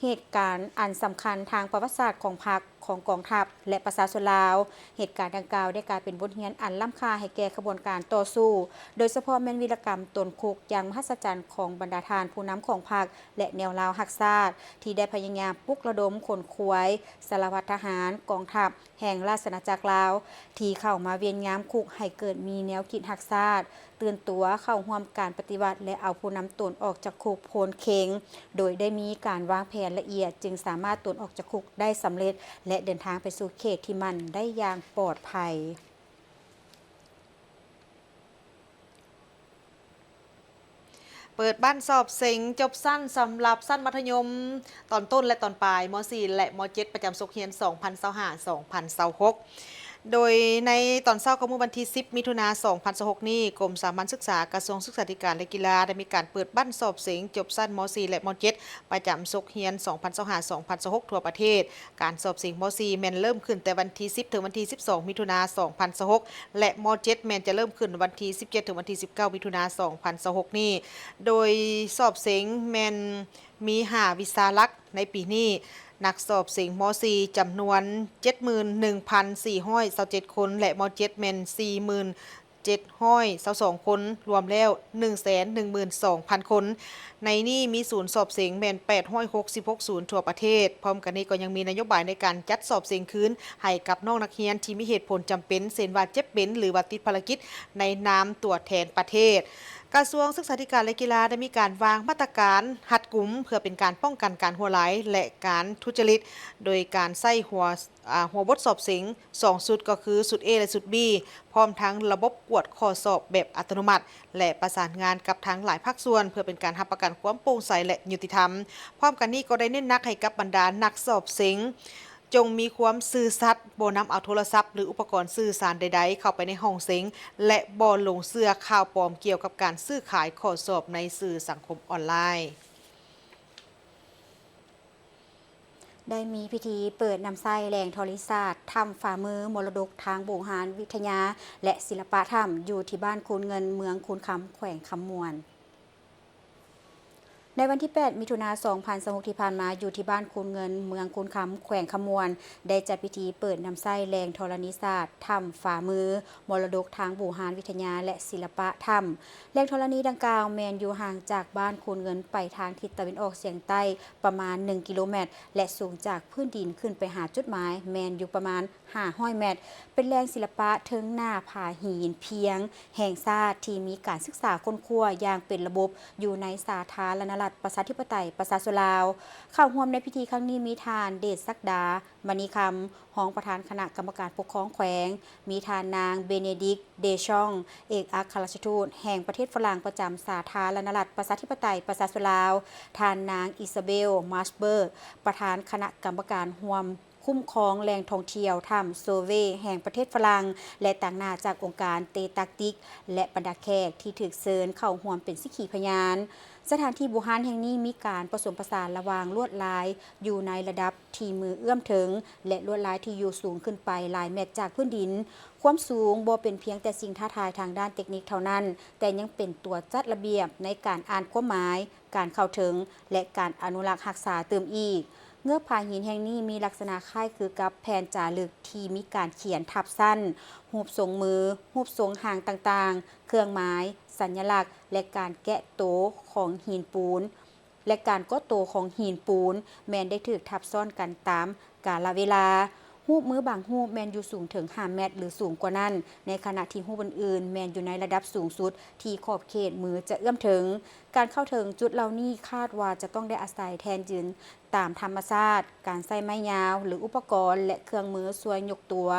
ເຫດການອັນສຳຄັນທາງປະຫວັດສາດຂອງພັກ, ຂອງກອງທັບ ແລະ ປະຊາຊົນລາວ. ເຫດການດັ່ງກ່າວໄດ້ກາຍເປັນບົດຮຽນອັນລ້ຳຄ່າໃຫ້ແກ່ຂະບວນການຕໍ່ສູ້, ໂດຍສະເພາະແມ່ນວິລະກຳຕົນຄຸກຢ່າງມະຫັດສະຈັນຂອງບັນດາທ່ານຜູ້ນຳຂອງພັກ ແລະ ແນວລາວຮັກຊາດ ທີ່ໄດ້ພະຍາຍາມປຸກລະດົມຂົນຂວາຍສາລະວັດທະຫານ, ກອງທັບແຫ່ງລາຊະອານາຈັກລາວ ທີ່ເຂົ້າມາວຽນຍາມຄຸກໃຫ້ເກີດມີແນວຄິດຮັກຊາດ, ຕື່ນຕົວເຂົ້າຮ່ວມການປະຕິວັດ ແລະ ເອົາຜູ້ນຳຕົນອອກຈາກຄຸກໂພນເຄັງ, ໂດຍໄດ້ມີການວາງແຜນລະອຽດ ຈຶ່ງສາມາດຕົນອອກຈາກຄຸກໄດ້ສຳເລັດ ແລະ ເດີນທາງໄປສູ່ເຂດທີ່ໝັ້ນໄດ້ຢ່າງປອດໄພ. ເປີດບັ້ນສອບເສັງຈົບຊັ້ນສຳລັບຊັ້ນມັດທະຍົມຕອນຕົ້ນ ແລະ ຕອນປາຍ ມໍສີ່ ແລະ ມໍເຈັດ ປະຈຳສົກຮຽນ ສອງພັນຊາວຫ້າ ສອງພັນຊາວຫົກ ໂດຍໃນຕອນເຊົ້າຂອງມື້ວັນທີສິບ ມິຖຸນາ ສອງພັນຊາວຫົກນີ້, ກົມສາມັນສຶກສາ ກະຊວງສຶກສາທິການ ແລະ ກິລາ ໄດ້ມີການເປີດບັ້ນສອບເສັງຈົບຊັ້ນ ມໍສີ່ ແລະ ມໍເຈັດ ປະຈຳສົກຮຽນ ສອງພັນຊາວຫ້າ ສອງພັນຊາວຫົກ ທົ່ວປະເທດ. ການສອບເສັງ ມໍສີ່ ແມ່ນເລີ່ມຂຶ້ນແຕ່ວັນທີສິບ ເຖິງວັນທີສິບສອງ ມິຖຸນາ ສອງພັນຊາວຫົກ ແລະ ມໍເຈັດ ແມ່ນຈະເລີ່ມຂຶ້ນວັນທີສິບເຈັດ ເຖິງວັນທີສິບເກົ້າ ມິຖຸນາ ສອງພັນຊາວຫົກນີ້, ໂດຍສອບເສັງແມ່ນມີຫ້າວິຊາຫຼັກໃນປີນີ້. ນັກສອບເສັງ ມໍສີ່ ຈຳນວນ ເຈັດໝື່ນໜຶ່ງພັນສີ່ຮ້ອຍຊາວເຈັດຄົນ ແລະ ມໍເຈັດ ແມ່ນ ສີ່ໝື່ນເຈັດຮ້ອຍຊາວສອງຄົນ, ລວມແລ້ວ ໜຶ່ງແສນໜຶ່ງໝື່ນສອງພັນຄົນ. ໃນນີ້ມີສູນສອບເສັງແມ່ນ ແປດຮ້ອຍຫົກສິບຫົກສູນທົ່ວປະເທດ. ພ້ອມກັນນີ້ກໍຍັງມີນະໂຍບາຍໃນການຈັດສອບເສັງຄືນໃຫ້ກັບນ້ອງນັກຮຽນທີ່ມີເຫດຜົນຈຳເປັນ, ເຊັ່ນວ່າເຈັບເປັນ ຫຼືວ່າຕິດພາລະກິດໃນນາມຕົວແທນປະເທດ. ກະຊວງສຶກສາທິການ ແລະ ກິລາ ໄດ້ມີການວາງມາດຕະການຮັດກຸມ ເພື່ອເປັນການປ້ອງກັນການຮົ່ວໄຫຼ ແລະ ການທຸດຈະລິດ, ໂດຍການໃຊ້ຫົວ ອາ ຫົວບົດສອບເສັງສອງຊຸດ ກໍຄືຊຸດ A ແລະ ຊຸດ B ພ້ອມທັງລະບົບກວດຂໍ້ສອບແບບອັດຕະໂນມັດ ແລະ ປະສານງານກັບທາງຫຼາຍພາກສ່ວນ ເພື່ອເປັນການຮັບປະກັນຄວາມໂປ່ງໃສ ແລະ ຍຸຕິທຳ. ພ້ອມກັນນີ້ກໍໄດ້ເນັ້ນໜັກໃຫ້ກັບບັນດານັກສອບເສັງ ຈົ່ງມີຄວາມຊື່ສັດ, ບໍ່ນຳເອົາໂທລະສັບ ຫຼື ອຸປະກອນສື່ສານໃດໆເຂົ້າໄປໃນຫ້ອງເສັງ ແລະ ບໍ່ຫຼົງເຊື່ອຂ່າວປອມກ່ຽວກັບການຊື້ຂາຍຂໍ້ສອບໃນສື່ສັງຄົມອອນລາຍ. ໄດ້ມີພິທີເປີດນຳໃຊ້ແຫຼ່ງທໍລະນີສາດຖ້ຳຝ່າມື ມໍລະດົກທາງບູຮານວິທະຍາ ແລະ ສິລະປະຖ້ຳ ຢູ່ທີ່ບ້ານຄູນເງິນ ເມືອງຄູນຄຳ ແຂວງຄຳມ່ວນ. ໃນວັນທີແປດ ມິຖຸນາ ສອງພັນຊາວຫົກ ທີ່ຜ່ານມາ, ຢູ່ທີ່ບ້ານຄູນເງິນ ເມືອງຄູນຄຳ ແຂວງຄຳມ່ວນ ໄດ້ຈັດພິທີເປີດນຳໃຊ້ແຫຼ່ງທໍລະນີສາດຖ້ຳຝາມື ມໍລະດົກທາງບູຮານວິທະຍາ ແລະ ສິລະປະຖ້ຳ. ແຫຼ່ງທໍລະນີດັ່ງກ່າວແມ່ນຢູ່ຫ່າງຈາກບ້ານຄູນເງິນໄປທາງທິດຕາເວັນອອກສຽງໃຕ້ປະມານໜຶ່ງກິໂລແມັດ ແລະ ສູງຈາກພື້ນດິນຂຶ້ນໄປຫາຈຸດໝາຍແມ່ນຢູ່ປະມານ ຫ້າຮ້ອຍແມັດ, ເປັນແຫຼ່ງສິລະປະເທິງໜ້າຜາຫີນພຽງແຫ່ງຊາດທີ່ມີການສຶກສາຄົ້ນຄວ້າຢ່າງເປັນລະບົບຢູ່ໃນສາທາລະນະລັດ ປະຊາທິປະໄຕ ປະຊາຊົນລາວ. ເຂົ້າຮ່ວມໃນພິທີຄັ້ງນີ້ມີທ່ານ ເດດສັກດາ ມະນີຄຳ ຮອງປະທານຄະນະກຳມະການປົກຄອງແຂວງ, ມີທ່ານນາງ ເບເນດິກ ເດຊອງ ເອກອັກຄະລັດຖະທູດແຫ່ງປະເທດຝຣັ່ງປະຈຳສາທາລະນະລັດ ປະຊາທິປະໄຕ ປະຊາຊົນລາວ, ທ່ານນາງ ອິຊາເບລ ມາສເບີກ ປະທານຄະນະກຳມະການຮ່ວມ ຄຸ້ມຄອງແຫຼ່ງທ່ອງທ່ຽວຖ້ຳໂຊເວແຫ່ງປະເທດຝຣັ່ງ ແລະ ຕາງໜ້າຈາກອົງການເຕຕັກຕິກ ແລະ ບັນດາແຂກທີ່ຖືກເຊີນເຂົ້າຮ່ວມເປັນສັກຂີພະຍານ. ສະຖານທີ່ບູຮານແຫ່ງນີ້ມີການປະສົມປະສານລະຫວ່າງລວດລາຍຢູ່ໃນລະດັບທີ່ມືເອື້ອມເຖິງ ແລະ ລວດລາຍທີ່ຢູ່ສູງຂຶ້ນໄປຫຼາຍແມັດຈາກພື້ນດິນ. ຄວາມສູງບໍ່ເປັນພຽງແຕ່ສິ່ງທ້າທາຍທາງດ້ານເຕັກນິກເທົ່ານັ້ນ, ແຕ່ຍັງເປັນຕົວຈັດລະບຽບໃນການອ່ານຄວາມໝາຍ, ການເຂົ້າເຖິງ ແລະ ການອະນຸລັກຮັກສາຕື່ມອີກ. ເງືອກຜາຫີນແຫ່ງນີ້ມີລັກສະນະຄ້າຍຄືກັບແຜ່ນຈາລຶກທີ່ມີການຂຽນທັບຊັ້ນ, ຮູບຊົງມື, ຮູບຊົງຮ່າງຕ່າງໆ, ເຄື່ອງໝາຍ, ສັນຍະລັກ ແລະ ການແກະໂຕຂອງຫີນປູນ ແລະ ການເກາະໂຕຂອງຫີນປູນແມ່ນໄດ້ຖືກທັບຊ້ອນກັນຕາມກາລະເວລາ. ຮູບມືບາງຮູບແມ່ນຢູ່ສູງເຖິງຫ້າແມັດ ຫຼື ສູງກວ່ານັ້ນ, ໃນຂະນະທີ່ຮູບອື່ນໆແມ່ນຢູ່ໃນລະດັບສູງສຸດທີ່ຂອບເຂດມືຈະເອື້ອມເຖິງ. ການເຂົ້າເຖິງຈຸດເຫຼົ່ານີ້ຄາດວ່າຈະຕ້ອງໄດ້ອາໄສແທ່ນຢືນຕາມທຳມະຊາດ, ການໃຊ້ໄມ້ຍາວ ຫຼື ອຸປະກອນ ແລະ ເຄື່ອງມືຊ່ວຍຍົກຕົວ.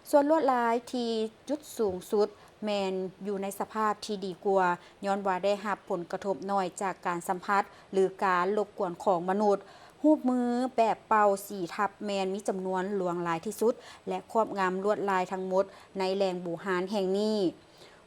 ສ່ວນລວດລາຍທີ່ຈຸດສູງສຸດແມ່ນຢູ່ໃນສະພາບທີ່ດີກວ່າ, ຍ້ອນວ່າໄດ້ຮັບຜົນກະທົບໜ້ອຍຈາກການສຳຜັດ ຫຼື ການລົບກວນຂອງມະນຸດ. ຮູບມືແບບເປົ່າສີທັບແມ່ນມີຈຳນວນຫຼວງຫຼາຍທີ່ສຸດ ແລະ ຄວອບງຳລວດລາຍທັງໝົດໃນແຫຼ່ງບູຮານແຫ່ງນີ້.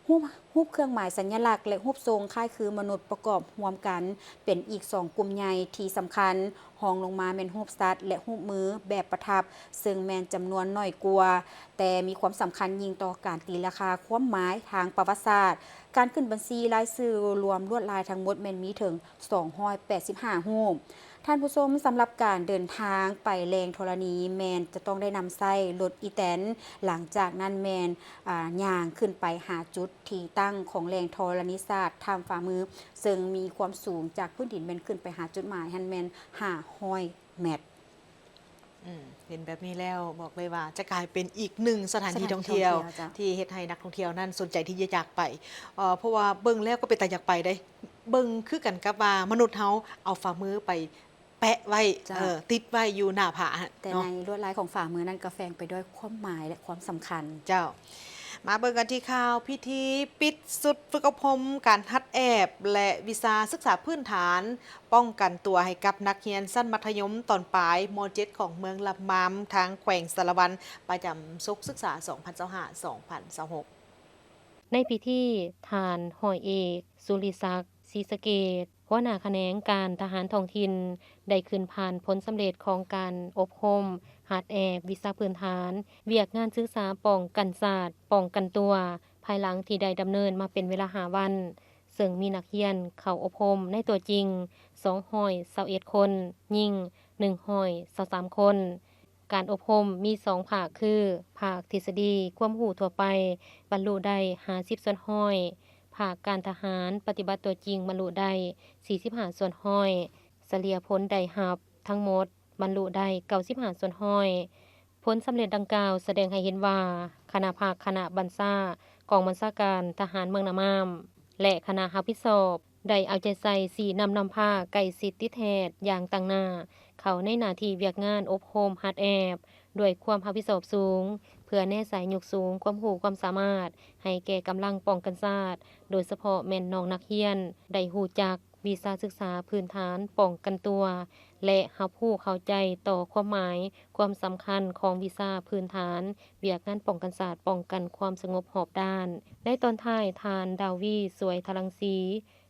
ຮູບ, ຮູບເຄື່ອງໝາຍສັນຍະລັກ ແລະ ຮູບຊົງຄ້າຍຄືມະນຸດປະກອບຮ່ວມກັນເປັນອີກສອງກຸ່ມໃຫຍ່ທີ່ສຳຄັນ. ຮອງລົງມາແມ່ນຮູບສັດ ແລະ ຮູບມືແບບປະທັບ, ເຊິ່ງແມ່ນຈຳນວນໜ້ອຍກວ່າ, ແຕ່ມີຄວາມສຳຄັນຍິ່ງຕໍ່ການຕີລາຄາຄວາມໝາຍທາງປະຫວັດສາດ. ການຂຶ້ນບັນຊີລາຍຊື່ລວມລວດລາຍທັງໝົດແມ່ນມີເຖິງສອງຮ້ອຍແປດສິບຫ້າຮູບ. ທ່ານຜູ້ຊົມ, ສຳລັບການເດີນທາງໄປແຫຼ່ງທໍລະນີແມ່ນຈະຕ້ອງໄດ້ນຳໃຊ້ລົດອີແຕນ, ຫຼັງຈາກນັ້ນແມ່ນ, ອາ, ຍ່າງຂຶ້ນໄປຫາຈຸດທີ່ຕັ້ງຂອງແຫຼ່ງທໍລະນີສາດຖ້ຳຝ່າມື, ເຊິ່ງມີຄວາມສູງຈາກພື້ນດິນແມ່ນຂຶ້ນໄປຫາຈຸດໝາຍຫັ້ນແມ່ນຫ້າຮ້ອຍແມັດ. ອືມ ເຫັນແບບນີ້ແລ້ວບອກເລີຍວ່າຈະກາຍເປັນອີກໜຶ່ງສະຖານທີ່ທ່ອງທ່ຽວ ສະຖານທີ່ທ່ອງທ່ຽວ ເຈົ້າ ທີ່ເຮັດໃຫ້ນັກທ່ອງທ່ຽວນັ້ນສົນໃຈທີ່ຈະຢາກໄປ. ເອີ ເພາະວ່າເບິ່ງແລ້ວກໍເປັນຕາຢາກໄປເດ້. ເບິ່ງຄືກັນກັບວ່າມະນຸດເຮົາເອົາຝ່າມືໄປແປະໄວ້ ເຈົ້າ ເອີ ຕິດໄວ້ຢູ່ໜ້າຜາ ແຕ່ ເນາະ ໃນລວດລາຍຂອງຝ່າມືນັ້ນກໍແຝງໄປດ້ວຍຄວາມໝາຍ ແລະ ຄວາມສຳຄັນ. ເຈົ້າ. ມາເບິ່ງກັນທີ່ຂ່າວພິທີປິດຊຸດຝຶກອົບຮົມການຫັດແອບ ແລະ ວິຊາສຶກສາພື້ນຖານປ້ອງກັນຕົວໃຫ້ກັບນັກຮຽນຊັ້ນມັດທະຍົມຕອນປາຍ ມໍເຈັດ ຂອງເມືອງລຳມາມ ທາງແຂວງສາລະວັນ ປະຈຳສົກສຶກສາ ສອງພັນຊາວຫ້າ ສອງພັນຊາວຫົກ. ໃນພິທີ, ທ່ານ ຮ້ອຍເອກ ສຸລິສັກ ສີສະເກດ ຫົວໜ້າຂະແໜງການທະຫານທ້ອງຖິ່ນ ໄດ້ຂຶ້ນຜ່ານຜົນສຳເລັດຂອງການອົບຮົມຫັດແອບວິຊາພື້ນຖານ ວຽກງານສຶກສາປ້ອງກັນຊາດ, ປ້ອງກັນຕົວ, ພາຍຫຼັງທີ່ໄດ້ດຳເນີນມາເປັນເວລາຫ້າວັນ, ເຊິ່ງມີນັກຮຽນເຂົ້າອົບຮົມໃນຕົວຈິງ ສອງຮ້ອຍຊາວເອັດຄົນ, ຍິງ ໜຶ່ງຮ້ອຍຊາວສາມຄົນ. ການອົບຮົມມີສອງພາກຄື ພາກທິດສະດີຄວາມຮູ້ທົ່ວໄປ ບັນລຸໄດ້ຫ້າສິບສ່ວນຮ້ອຍ, ພາກການທະຫານປະຕິບັດຕົວຈິງບັນລຸໄດ້ສີ່ສິບຫ້າສ່ວນຮ້ອຍ, ສະເລ່ຍຜົນໄດ້ຮັບທັງໝົດບັນລຸໄດ້ເກົ້າສິບຫ້າສ່ວນຮ້ອຍ. ຜົນສຳເລັດດັ່ງກ່າວສະແດງໃຫ້ເຫັນວ່າ ຄະນະພັກຄະນະບັນຊາກອງບັນຊາການທະຫານເມືອງນາມາມ ແລະ ຄະນະຮັບຜິດຊອບ ໄດ້ເອົາໃຈໃສ່ຊີ້ນຳນຳພາ ໃກ້ຊິດຕິດແຮດຢ່າງຕັ້ງໜ້າ ເຂົ້າໃນໜ້າທີ່ວຽກງານອົບຮົມຫັດແອບ ດ້ວຍຄວາມຮັບຜິດຊອບສູງ ເພື່ອແນໃສ່ຍົກສູງຄວາມຮູ້ຄວາມສາມາດໃຫ້ແກ່ກຳລັງປ້ອງກັນຊາດ, ໂດຍສະເພາະແມ່ນນ້ອງນັກຮຽນໄດ້ຮູ້ຈັກວິຊາສຶກສາພື້ນຖານປ້ອງກັນຕົວ ແລະ ຮັບຮູ້ເຂົ້າໃຈຕໍ່ຄວາມໝາຍ ຄວາມສຳຄັນຂອງວິຊາພື້ນຖານວຽກງານປ້ອງກັນຊາດ, ປ້ອງກັນຄວາມສະຫງົບຮອບດ້ານ. ໃນຕອນທ້າຍ, ທ່ານ ດາວີ ສວຍທະລັງສີ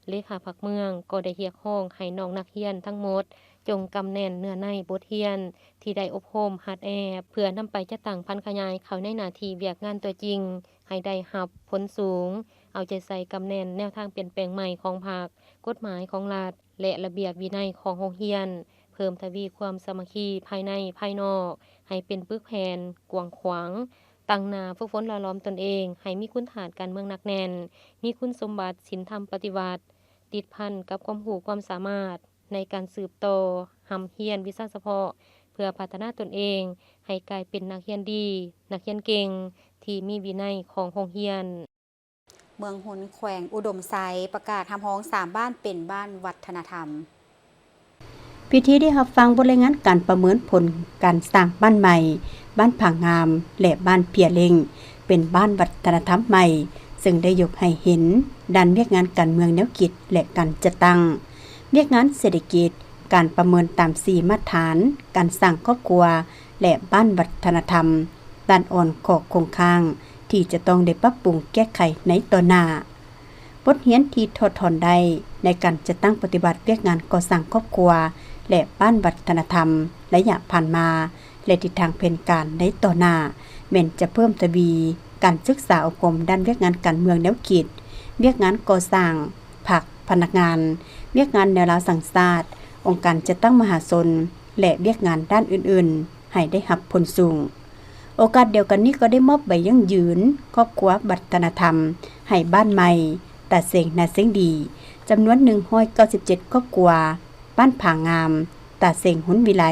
ເລຂາພັກເມືອງ ກໍໄດ້ຮຽກຮ້ອງໃຫ້ນ້ອງນັກຮຽນທັງໝົດ ຈົ່ງກຳແໜ້ນເນື້ອໃນບົດຮຽນທີ່ໄດ້ອົບຮົມຫັດແອບ ເພື່ອນຳໄປຈັດຕັ້ງຜັນຂະຫຍາຍເຂົ້າໃນໜ້າທີ່ວຽກງານຕົວຈິງໃຫ້ໄດ້ຮັບຜົນສູງ, ເອົາໃຈໃສ່ກຳແໜ້ນແນວທາງປ່ຽນແປງໃໝ່ຂອງພັກ, ກົດໝາຍຂອງລັດ ແລະ ລະບຽບວິໄນຂອງໂຮງຮຽນ, ເພີ່ມທະວີຄວາມສາມັກຄີພາຍໃນພາຍນອກໃຫ້ເປັນປຶກແຜ່ນກວ້າງຂວາງ, ຕັ້ງໜ້າຝຶກຝົນຫຼໍ່ຫຼອມຕົນເອງໃຫ້ມີຄຸນທາດການເມືອງໜັກແໜ້ນ, ມີຄຸນສົມບັດສິນທຳປະຕິວັດ, ຕິດພັນກັບຄວາມຮູ້ຄວາມສາມາດໃນການສືບຕໍ່ຮ່ຳຮຽນວິຊາສະເພາະ ເພື່ອພັດທະນາຕົນເອງໃຫ້ກາຍເປັນນັກຮຽນດີ, ນັກຮຽນເກັ່ງທີ່ມີວິໄນຂອງໂຮງຮຽນ. ເມືອງຮຸນ ແຂວງອຸດົມໄຊ ປະກາດຮັບຮອງສາມບ້ານເປັນບ້ານວັດທະນະທຳ. ພິທີໄດ້ຮັບຟັງບົດລາຍງານການປະເມີນຜົນການສ້າງບ້ານໃໝ່, ບ້ານຜາງາມ ແລະ ບ້ານເພຍເລັ່ງ ເປັນບ້ານວັດທະນະທຳໃໝ່, ເຊິ່ງໄດ້ຍົກໃຫ້ເຫັນດ້ານວຽກງານການເມືອງແນວຄິດ ແລະ ການຈັດຕັ້ງ, ວຽກງານເສດຖະກິດ, ການປະເມີນຕາມສີ່ມາດຖານ, ການສ້າງຄອບຄົວ ແລະ ບ້ານວັດທະນະທຳ, ດ້ານອ່ອນຂໍ້ຄົງຄ້າງທີ່ຈະຕ້ອງໄດ້ປັບປຸງແກ້ໄຂໃນຕໍ່ໜ້າ. ບົດຮຽນທີ່ຖອດຖອນໄດ້ໃນການຈັດຕັ້ງປະຕິບັດວຽກງານກໍ່ສ້າງຄອບຄົວ ແລະ ບ້ານວັດທະນະທຳໄລຍະຜ່ານມາ ແລະ ທິດທາງແຜນການໃນຕໍ່ໜ້າ ແມ່ນຈະເພີ່ມທະວີການສຶກສາອົບຮົມດ້ານວຽກງານການເມືອງແນວຄິດ, ວຽກງານກໍ່ສ້າງພັກ, ພະນັກງານ, ວຽກງານແນວລາວສ້າງຊາດ, ອົງການຈັດຕັ້ງມະຫາຊົນ ແລະ ວຽກງານດ້ານອື່ນໆ ໃຫ້ໄດ້ຮັບຜົນສູງ. ໂອກາດດຽວກັນນີ້ກໍໄດ້ມອບໃບຢັ້ງຢືນຄອບຄົວວັດທະນະທຳໃຫ້ບ້ານໃໝ່ ຕາເຊງນາເຊງດີ ຈຳນວນໜຶ່ງຮ້ອຍເກົ້າສິບເຈັດຄອບຄົວ, ບ້ານຜາງາມ ຕາເຊງຮຸນວິໄລ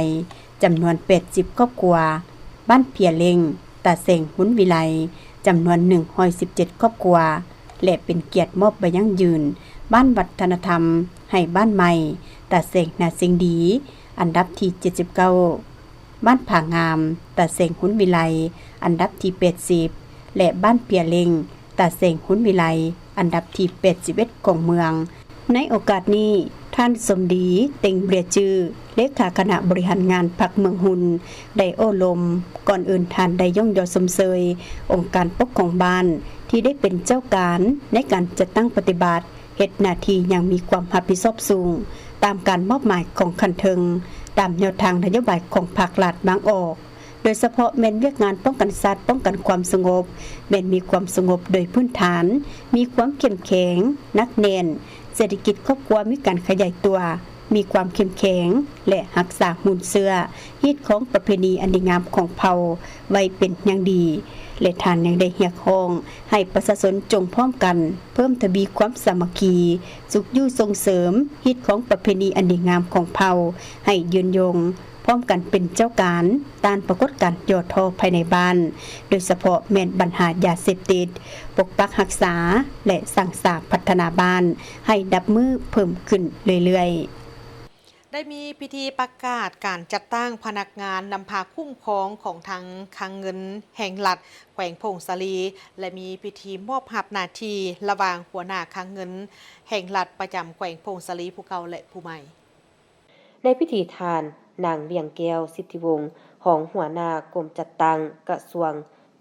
ຈຳນວນແປດສິບຄອບຄົວ, ບ້ານເພຍເລັງ ຕາເຊງຮຸນວິໄລ ຈຳນວນໜຶ່ງຮ້ອຍສິບເຈັດຄອບຄົວ ແລະ ເປັນກຽດມອບໃບຢັ້ງຢືນບ້ານວັດທະນະທຳໃຫ້ບ້ານໃໝ່ ຕາເຊງນາເຊງດີ ອັນດັບທີເຈັດສິບເກົ້າ, ບ້ານຜາງາມ ຕາເຊງຮຸນວິໄລ ອັນດັບທີແປດສິບ ແລະ ບ້ານເພຍເລັງ ຕາເຊງຮຸນວິໄລ ອັນດັບທີແປດສິບເອັດຂອງເມືອງ. ໃນໂອກາດນີ້, ທ່ານ ສົມດີ ເຕັງເບຍຈື່ ເລຂາຄະນະບໍລິຫານງານພັກເມືອງຮຸນ ໄດ້ໂອ້ລົມ. ກ່ອນອື່ນທ່ານໄດ້ຍ້ອງຍໍຊົມເຊີຍອົງການປົກຄອງບ້ານທີ່ໄດ້ເປັນເຈົ້າການໃນການຈັດຕັ້ງປະຕິບັດ ເຮັດໜ້າທີ່ຢ່າງມີຄວາມຮັບຜິດຊອບສູງ ຕາມການມອບໝາຍຂອງຂັ້ນເທິງ, ຕາມແນວທາງນະໂຍບາຍຂອງພັກລັດວາງອອກ, ໂດຍສະເພາະແມ່ນວຽກງານປ້ອງກັນຊາດ, ປ້ອງກັນຄວາມສະຫງົບ, ແມ່ນມີຄວາມສະຫງົບໂດຍພື້ນຖານ, ມີຄວາມເຂັ້ມແຂງ, ໜັກແໜ້ນ, ເສດຖະກິດຄອບຄົວມີການຂະຫຍາຍຕົວ, ມີຄວາມເຂັ້ມແຂງ ແລະ ຮັກສາມູນເຊື້ອ, ຮີດຄອງປະເພນີອັນດີງາມຂອງເຜົ່າໄວ້ເປັນຢ່າງດີ ແລະ ທ່ານຍັງໄດ້ຮຽກຮ້ອງໃຫ້ປະຊາຊົນຈົ່ງພ້ອມກັນເພີ່ມທະວີຄວາມສາມັກຄີ, ຊຸກຍູ້ສົ່ງເສີມຮີດຄອງປະເພນີອັນດີງາມຂອງເຜົ່າໃຫ້ຍືນຍົງ, ພ້ອມກັນເປັນເຈົ້າການຕ້ານປາກົດການຫຍໍ້ທໍ້ພາຍໃນບ້ານ, ໂດຍສະເພາະແມ່ນບັນຫາຢາເສບຕິດ, ປົກປັກຮັກສາ ແລະ ສ້າງສາພັດທະນາບ້ານໃຫ້ນັບມື້ເພີ່ມຂຶ້ນເລື້ອຍໆ. ໄດ້ມີພິທີປະກາດການຈັດຕັ້ງພະນັກງານນຳພາຄຸ້ມຄອງຂອງທາງຄັງເງິນແຫ່ງລັດແຂວງຜົ້ງສາລີ ແລະ ມີພິທີມອບຮັບໜ້າທີ່ລະຫວ່າງຫົວໜ້າຄັງເງິນແຫ່ງລັດປະຈຳແຂວງຜົ້ງສາລີຜູ້ເກົ່າ ແລະ ຜູ້ໃໝ່. ໃນພິທີ ທ່ານ ນາງ ວຽງແກ້ວ ສິດທິວົງ ຮອງຫົວໜ້າກົມຈັດຕັ້ງກະຊວງ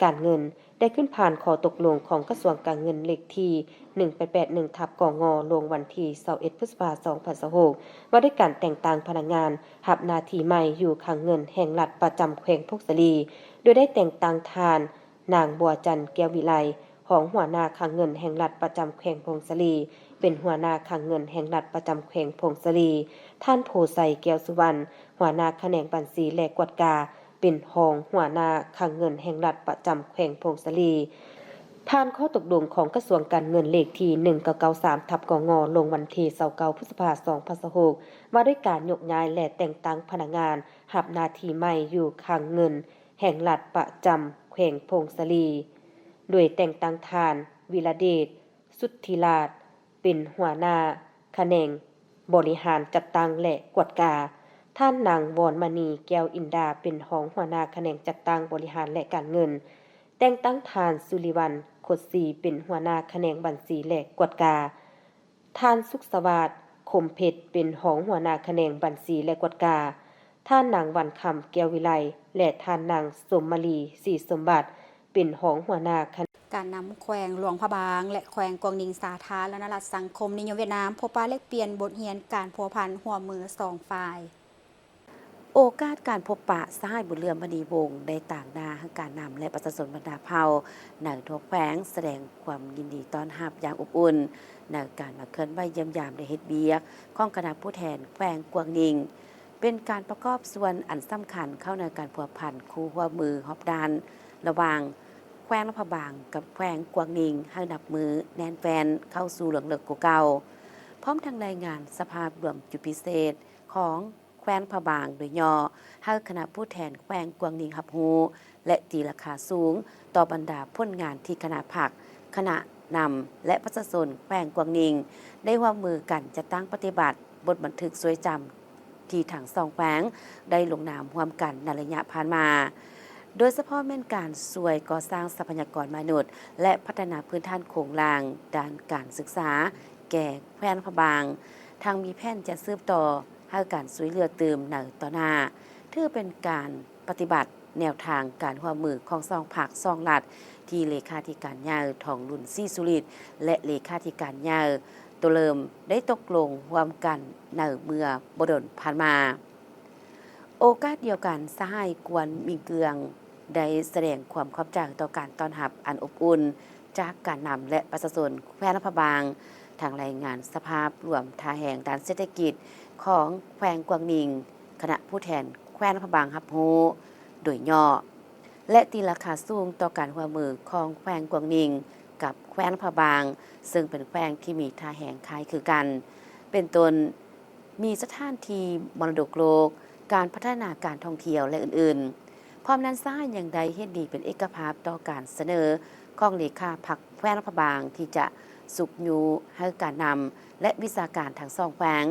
ການເງິນ ໄດ້ຂຶ້ນຜ່ານຂໍ້ຕົກລົງຂອງກະຊວງການເງິນເລກທີໜຶ່ງແປດແປດໜຶ່ງ ທັບ ກງ ລົງວັນທີຊາວເອັດ ພຶດສະພາ ສອງພັນຊາວຫົກ ວ່າດ້ວຍການແຕ່ງຕັ້ງພະນັກງານຮັບໜ້າທີ່ໃໝ່ຢູ່ຄັງເງິນແຫ່ງລັດປະຈຳແຂວງຜົ້ງສາລີ, ໂດຍໄດ້ແຕ່ງຕັ້ງທ່ານ ນາງ ບົວຈັນ ແກ້ວວິໄລ ຮອງຫົວໜ້າຄັງເງິນແຫ່ງລັດປະຈຳແຂວງຜົ້ງສາລີ ເປັນຫົວໜ້າຄັງເງິນແຫ່ງລັດປະຈຳແຂວງຜົ້ງສາລີ, ທ່ານ ໂພໄຊ ແກ້ວສຸວັນ ຫົວໜ້າຂະແໜງບັນຊີ ແລະ ກວດກາ ເປັນຮອງຫົວໜ້າຄັງເງິນແຫ່ງລັດປະຈຳແຂວງຜົ້ງສາລີ. ຜ່ານຂໍ້ຕົກລົງຂອງກະຊວງການເງິນເລກທີໜຶ່ງເກົ້າເກົ້າສາມ ທັບ ກງ ລົງວັນທີຊາວເກົ້າ ພຶດສະພາ ສອງພັນຊາວຫົກ ວ່າດ້ວຍການຍົກຍ້າຍ ແລະ ແຕ່ງຕັ້ງພະນັກງານຮັບໜ້າທີ່ໃໝ່ຢູ່ຄັງເງິນແຫ່ງລັດປະຈຳແຂວງຜົ້ງສາລີ, ໂດຍແຕ່ງຕັ້ງທ່ານ ວິລະເດດ ສຸດທິລາດ ເປັນຫົວໜ້າຂະແໜງບໍລິຫານຈັດຕັ້ງ ແລະ ກວດກາ, ທ່ານນາງ ວອນມະນີ ແກ້ວອິນດາ ເປັນຮອງຫົວໜ້າຂະແໜງຈັດຕັ້ງບໍລິຫານ ແລະ ການເງິນ, ແຕ່ງຕັ້ງທ່ານ ສຸລິວັນ ຄົດສີ ເປັນຫົວໜ້າຂະແໜງບັນຊີ ແລະ ກວດກາ, ທ່ານ ສຸກສະຫວາດ ຄົມເພັດ ເປັນຮອງຫົວໜ້າຂະແໜງບັນຊີ ແລະ ກວດກາ, ທ່ານນາງ ວັນຄຳ ແກ້ວວິໄລ ແລະ ທ່ານນາງ ສົມມາລີ ສີສົມບັດ ເປັນຮອງຫົວໜ້າຄະແນງ. ການນຳແຂວງຫຼວງພະບາງ ແລະ ແຂວງກວາງນິງ ສາທາລະນະລັດສັງຄົມນິຍົມຫວຽດນາມ ພົບປະແລກປ່ຽນບົດຮຽນການພົວພັນຮ່ວມມືສອງຝ່າຍ. ໂອກາດການພົບປະ, ສະຫາຍ ບຸນເຫຼືອມ ມະນີວົງ ໄດ້ຕາງໜ້າໃຫ້ການນຳ ແລະ ປະຊາຊົນບັນດາເຜົ່າໃນທົ່ວແຂວງ ສະແດງຄວາມຍິນດີຕ້ອນຮັບຢ່າງອົບອຸ່ນ ໃນການມາເຄື່ອນໄຫວຢ້ຽມຢາມ ແລະ ເຮັດວຽກຂອງຄະນະຜູ້ແທນແຂວງກວາງນິງ. ເປັນການປະກອບສ່ວນອັນສຳຄັນເຂົ້າໃນການພົວພັນຄູ່ຮ່ວມມືຮອບດ້ານ ລະຫວ່າງແຂວງຫຼວງພະບາງກັບແຂວງກວາງນິງ ໃຫ້ນັບມື້ແໜ້ນແຟ້ນເຂົ້າສູ່ເລື່ອງເລິກກວ່າເກົ່າ, ພ້ອມທັງລາຍງານສະພາບລວມຈຸດພິເສດຂອງແຂວງພະບາງໂດຍຫຍໍ້ ໃຫ້ຄະນະຜູ້ແທນແຂວງກວາງນິງຮັບຮູ້ ແລະ ຕີລາຄາສູງຕໍ່ບັນດາຜົນງານທີ່ຄະນະພັກ, ຄະນະນຳ ແລະ ປະຊາຊົນແຂວງກວາງນິງ ໄດ້ຮ່ວມມືກັນຈັດຕັ້ງປະຕິບັດບົດບັນທຶກຊ່ວຍຈຳ ທີ່ທັງສອງແຂວງໄດ້ລົງນາມຮ່ວມກັນໃນໄລຍະຜ່ານມາ, ໂດຍສະເພາະແມ່ນການຊ່ວຍກໍ່ສ້າງຊັບພະຍາກອນມະນຸດ ແລະ ພັດທະນາພື້ນຖານໂຄງລ່າງດ້ານການສຶກສາແກ່ແຂວງພະບາງ, ທັງມີແຜນຈະສືບຕໍ່ໃຫ້ການຊ່ວຍເຫຼືອຕື່ມໃນຕໍ່ໜ້າ, ຖືເປັນການປະຕິບັດ ແນວທາງການຮ່ວມມືຂອງສອງພັກສອງລັດ ທີ່ເລຂາທິການໃຫຍ່ ທອງລຸນ ສີສຸລິດ ແລະ ເລຂາທິການໃຫຍ່ ໂຕເລີມ ໄດ້ຕົກລົງຮ່ວມກັນໃນເມື່ອບໍ່ດົນຜ່ານມາ. ໂອກາດດຽວກັນ, ສະຫາຍ ກວນ ມິງເກືອງ ໄດ້ສະແດງຄວາມຂອບໃຈຕໍ່ການຕ້ອນຮັບອັນອົບອຸ່ນຈາກການນຳ ແລະ ປະຊາຊົນແຂວງຫຼວງພະບາງ, ທັງລາຍງານສະພາບລວມທ່າແຮງດ້ານເສດຖະກິດຂອງແຂວງກວາງນິງ, ຄະນະຜູ້ແທນແຂວງຫຼວງພະບາງຮັບຮູ້ໂດຍຫຍໍ້ ແລະ ຕີລາຄາສູງຕໍ່ການຮ່ວມມືຂອງແຂວງກວາງນິງກັບແຂວງຫຼວງພະບາງ, ເຊິ່ງເປັນແຂວງທີ່ມີທ່າແຮງຄ້າຍຄືກັນ, ເປັນຕົ້ນ ມີສະຖານທີ່ມໍລະດົກໂລກ, ການພັດທະນາການທ່ອງທ່ຽວ ແລະ ອື່ນໆ. ພ້ອມນັ້ນ, ສະຫາຍຍັງໄດ້ເຫັນດີເປັນເອກະພາບຕໍ່ການສະເໜີຂອງເລຂາພັກແຂວງຫຼວງພະບາງ ທີ່ຈະຊຸກຍູ້ໃຫ້ການນຳ ແລະ ວິຊາການທັງສອງແຂວງ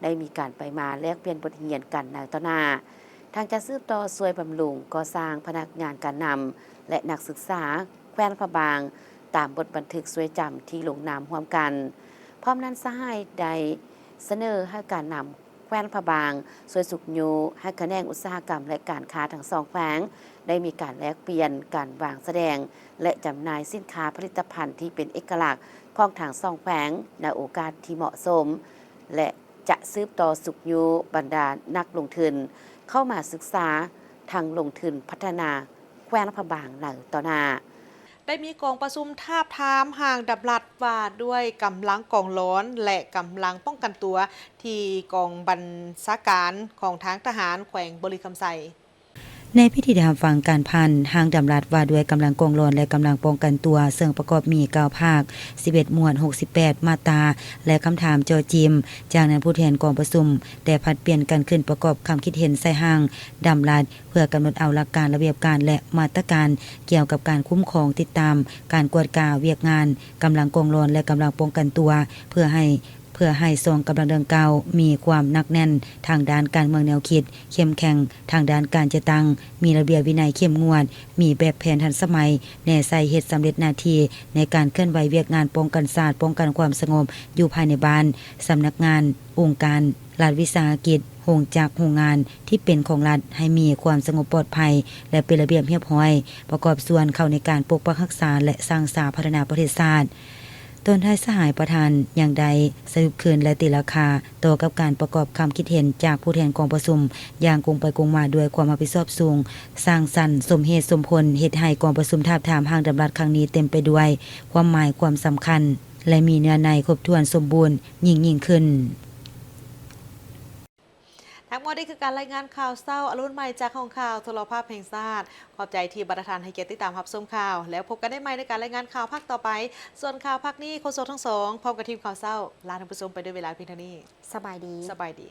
ໄດ້ມີການໄປມາແລກປ່ຽນບົດຮຽນກັນໃນຕໍ່ໜ້າ, ທັງຈະສືບຕໍ່ຊ່ວຍບຳລຸງກໍ່ສ້າງພະນັກງານການນຳ ແລະ ນັກສຶກສາແຂວງຫຼວງພະບາງ ຕາມບົດບັນທຶກຊ່ວຍຈຳທີ່ລົງນາມຮ່ວມກັນ. ພ້ອມນັ້ນ, ສະຫາຍໄດ້ ສະເໜີໃຫ້ການນຳແຂວງຫຼວງພະບາງຊ່ວຍຊຸກຍູ້ໃຫ້ຂະແໜງອຸດສາຫະກຳ ແລະ ການຄ້າທັງສອງແຂວງໄດ້ມີການແລກປ່ຽນ, ການວາງສະແດງ ແລະ ຈຳໜ່າຍສິນຄ້າຜະລິດຕະພັນທີ່ເປັນເອກະລັກຂອງທັງສອງແຂວງໃນໂອກາດທີ່ເໝາະສົມ ແລະ ຈະສືບຕໍ່ຊຸກຍູ້ບັນດານັກລົງທຶນເຂົ້າມາສຶກສາທັງລົງທຶນພັດທະນາແຂວງຫຼວງພະບາງໃນຕໍ່ໜ້າ. ໄດ້ມີກອງປະຊຸມທາບທາມຮ່າງດຳລັດວ່າດ້ວຍກຳລັງກອງລອນ ແລະ ກຳລັງປ້ອງກັນຕົວ ທີ່ກອງບັນຊາການຂອງທາງທະຫານແຂວງບໍລິຄຳໄຊ. ໃນພິທີໄດ້ຮັບຟັງການຜ່ານຮ່າງດຳລັດວ່າດ້ວຍກຳລັງກອງລອນ ແລະ ກຳລັງປ້ອງກັນຕົວ, ເຊິ່ງປະກອບມີເກົ້າພາກ, ສິບເອັດໝວດ, ຫົກສິບແປດມາດຕາ ແລະ ຄຳຖາມເຈາະຈິງ. ຈາກນັ້ນ, ຜູ້ແທນກອງປະຊຸມໄດ້ຜັດປ່ຽນກັນຂຶ້ນປະກອບຄຳຄິດເຫັນໃສ່ຮ່າງດຳລັດ ເພື່ອກຳນົດເອົາຫຼັກການ, ລະບຽບການ ແລະ ມາດຕະການກ່ຽວກັບການຄຸ້ມຄອງ, ຕິດຕາມ, ການກວດກາວຽກງານກຳລັງກອງລອນ ແລະ ກຳລັງປ້ອງກັນຕົວ ເພື່ອໃຫ້ ເພື່ອໃຫ້ຊ່ອງກຳລັງດັ່ງກ່າວມີຄວາມໜັກແໜ້ນທາງດ້ານການເມືອງແນວຄິດ, ເຂັ້ມແຂງທາງດ້ານການຈັດຕັ້ງ, ມີລະບຽບວິໄນເຂັ້ມງວດ, ມີແບບແຜນທັນສະໄໝ, ແນໃສ່ເຮັດສຳເລັດໜ້າທີ່ໃນການເຄື່ອນໄຫວວຽກງານປ້ອງກັນຊາດ, ປ້ອງກັນຄວາມສະຫງົບຢູ່ພາຍໃນບ້ານ, ສຳນັກງານ, ອົງການ, ລັດວິສາຫະກິດ, ໂຮງຈັກ, ໂຮງງານທີ່ເປັນຂອງລັດ ໃຫ້ມີຄວາມສະຫງົບປອດໄພ ແລະ ເປັນລະບຽບຮຽບຮ້ອຍ, ປະກອບສ່ວນເຂົ້າໃນການປົກປັກຮັກສາ ແລະ ສ້າງສາພັດທະນາປະເທດຊາດ. ຕອນທ້າຍ, ສະຫາຍປະທານຍັງໄດ້ສະຫຼຸບຄືນ ແລະ ຕີລາຄາຕໍ່ກັບການປະກອບຄຳຄິດເຫັນຈາກຜູ້ແທນກອງປະຊຸມຢ່າງກົງໄປກົງມາດ້ວຍຄວາມຮັບຜິດຊອບສູງ, ສ້າງສັນ, ສົມເຫດສົມຜົນ, ເຮັດໃຫ້ກອງປະຊຸມທາບທາມຮ່າງດຳລັດຄັ້ງນີ້ເຕັມໄປດ້ວຍຄວາມໝາຍຄວາມສຳຄັນ ແລະ ມີເນື້ອໃນຄົບຖ້ວນສົມບູນຍິ່ງໆຂຶ້ນ. ທັງໝົດນີ້ຄືການລາຍງານຂ່າວເຊົ້າອະລຸນໃໝ່ຈາກຫ້ອງຂ່າວໂທລະພາບແຫ່ງຊາດ. ຂອບໃຈທີ່ບັນດາທ່ານໃຫ້ກຽດຕິດຕາມຮັບຊົມຂ່າວ, ແລ້ວພົບກັນໄດ້ໃໝ່ໃນການລາຍງານຂ່າວພາກຕໍ່ໄປ. ສ່ວນຂ່າວພາກນີ້, ໂຄສົກທັງສອງ ພ້ອມກັບທີມຂ່າວເຊົ້າ ລາທ່ານຜູ້ຊົມໄປດ້ວຍເວລາພຽງເທົ່ານີ້. ສະບາຍດີ. ສະບາຍດີ.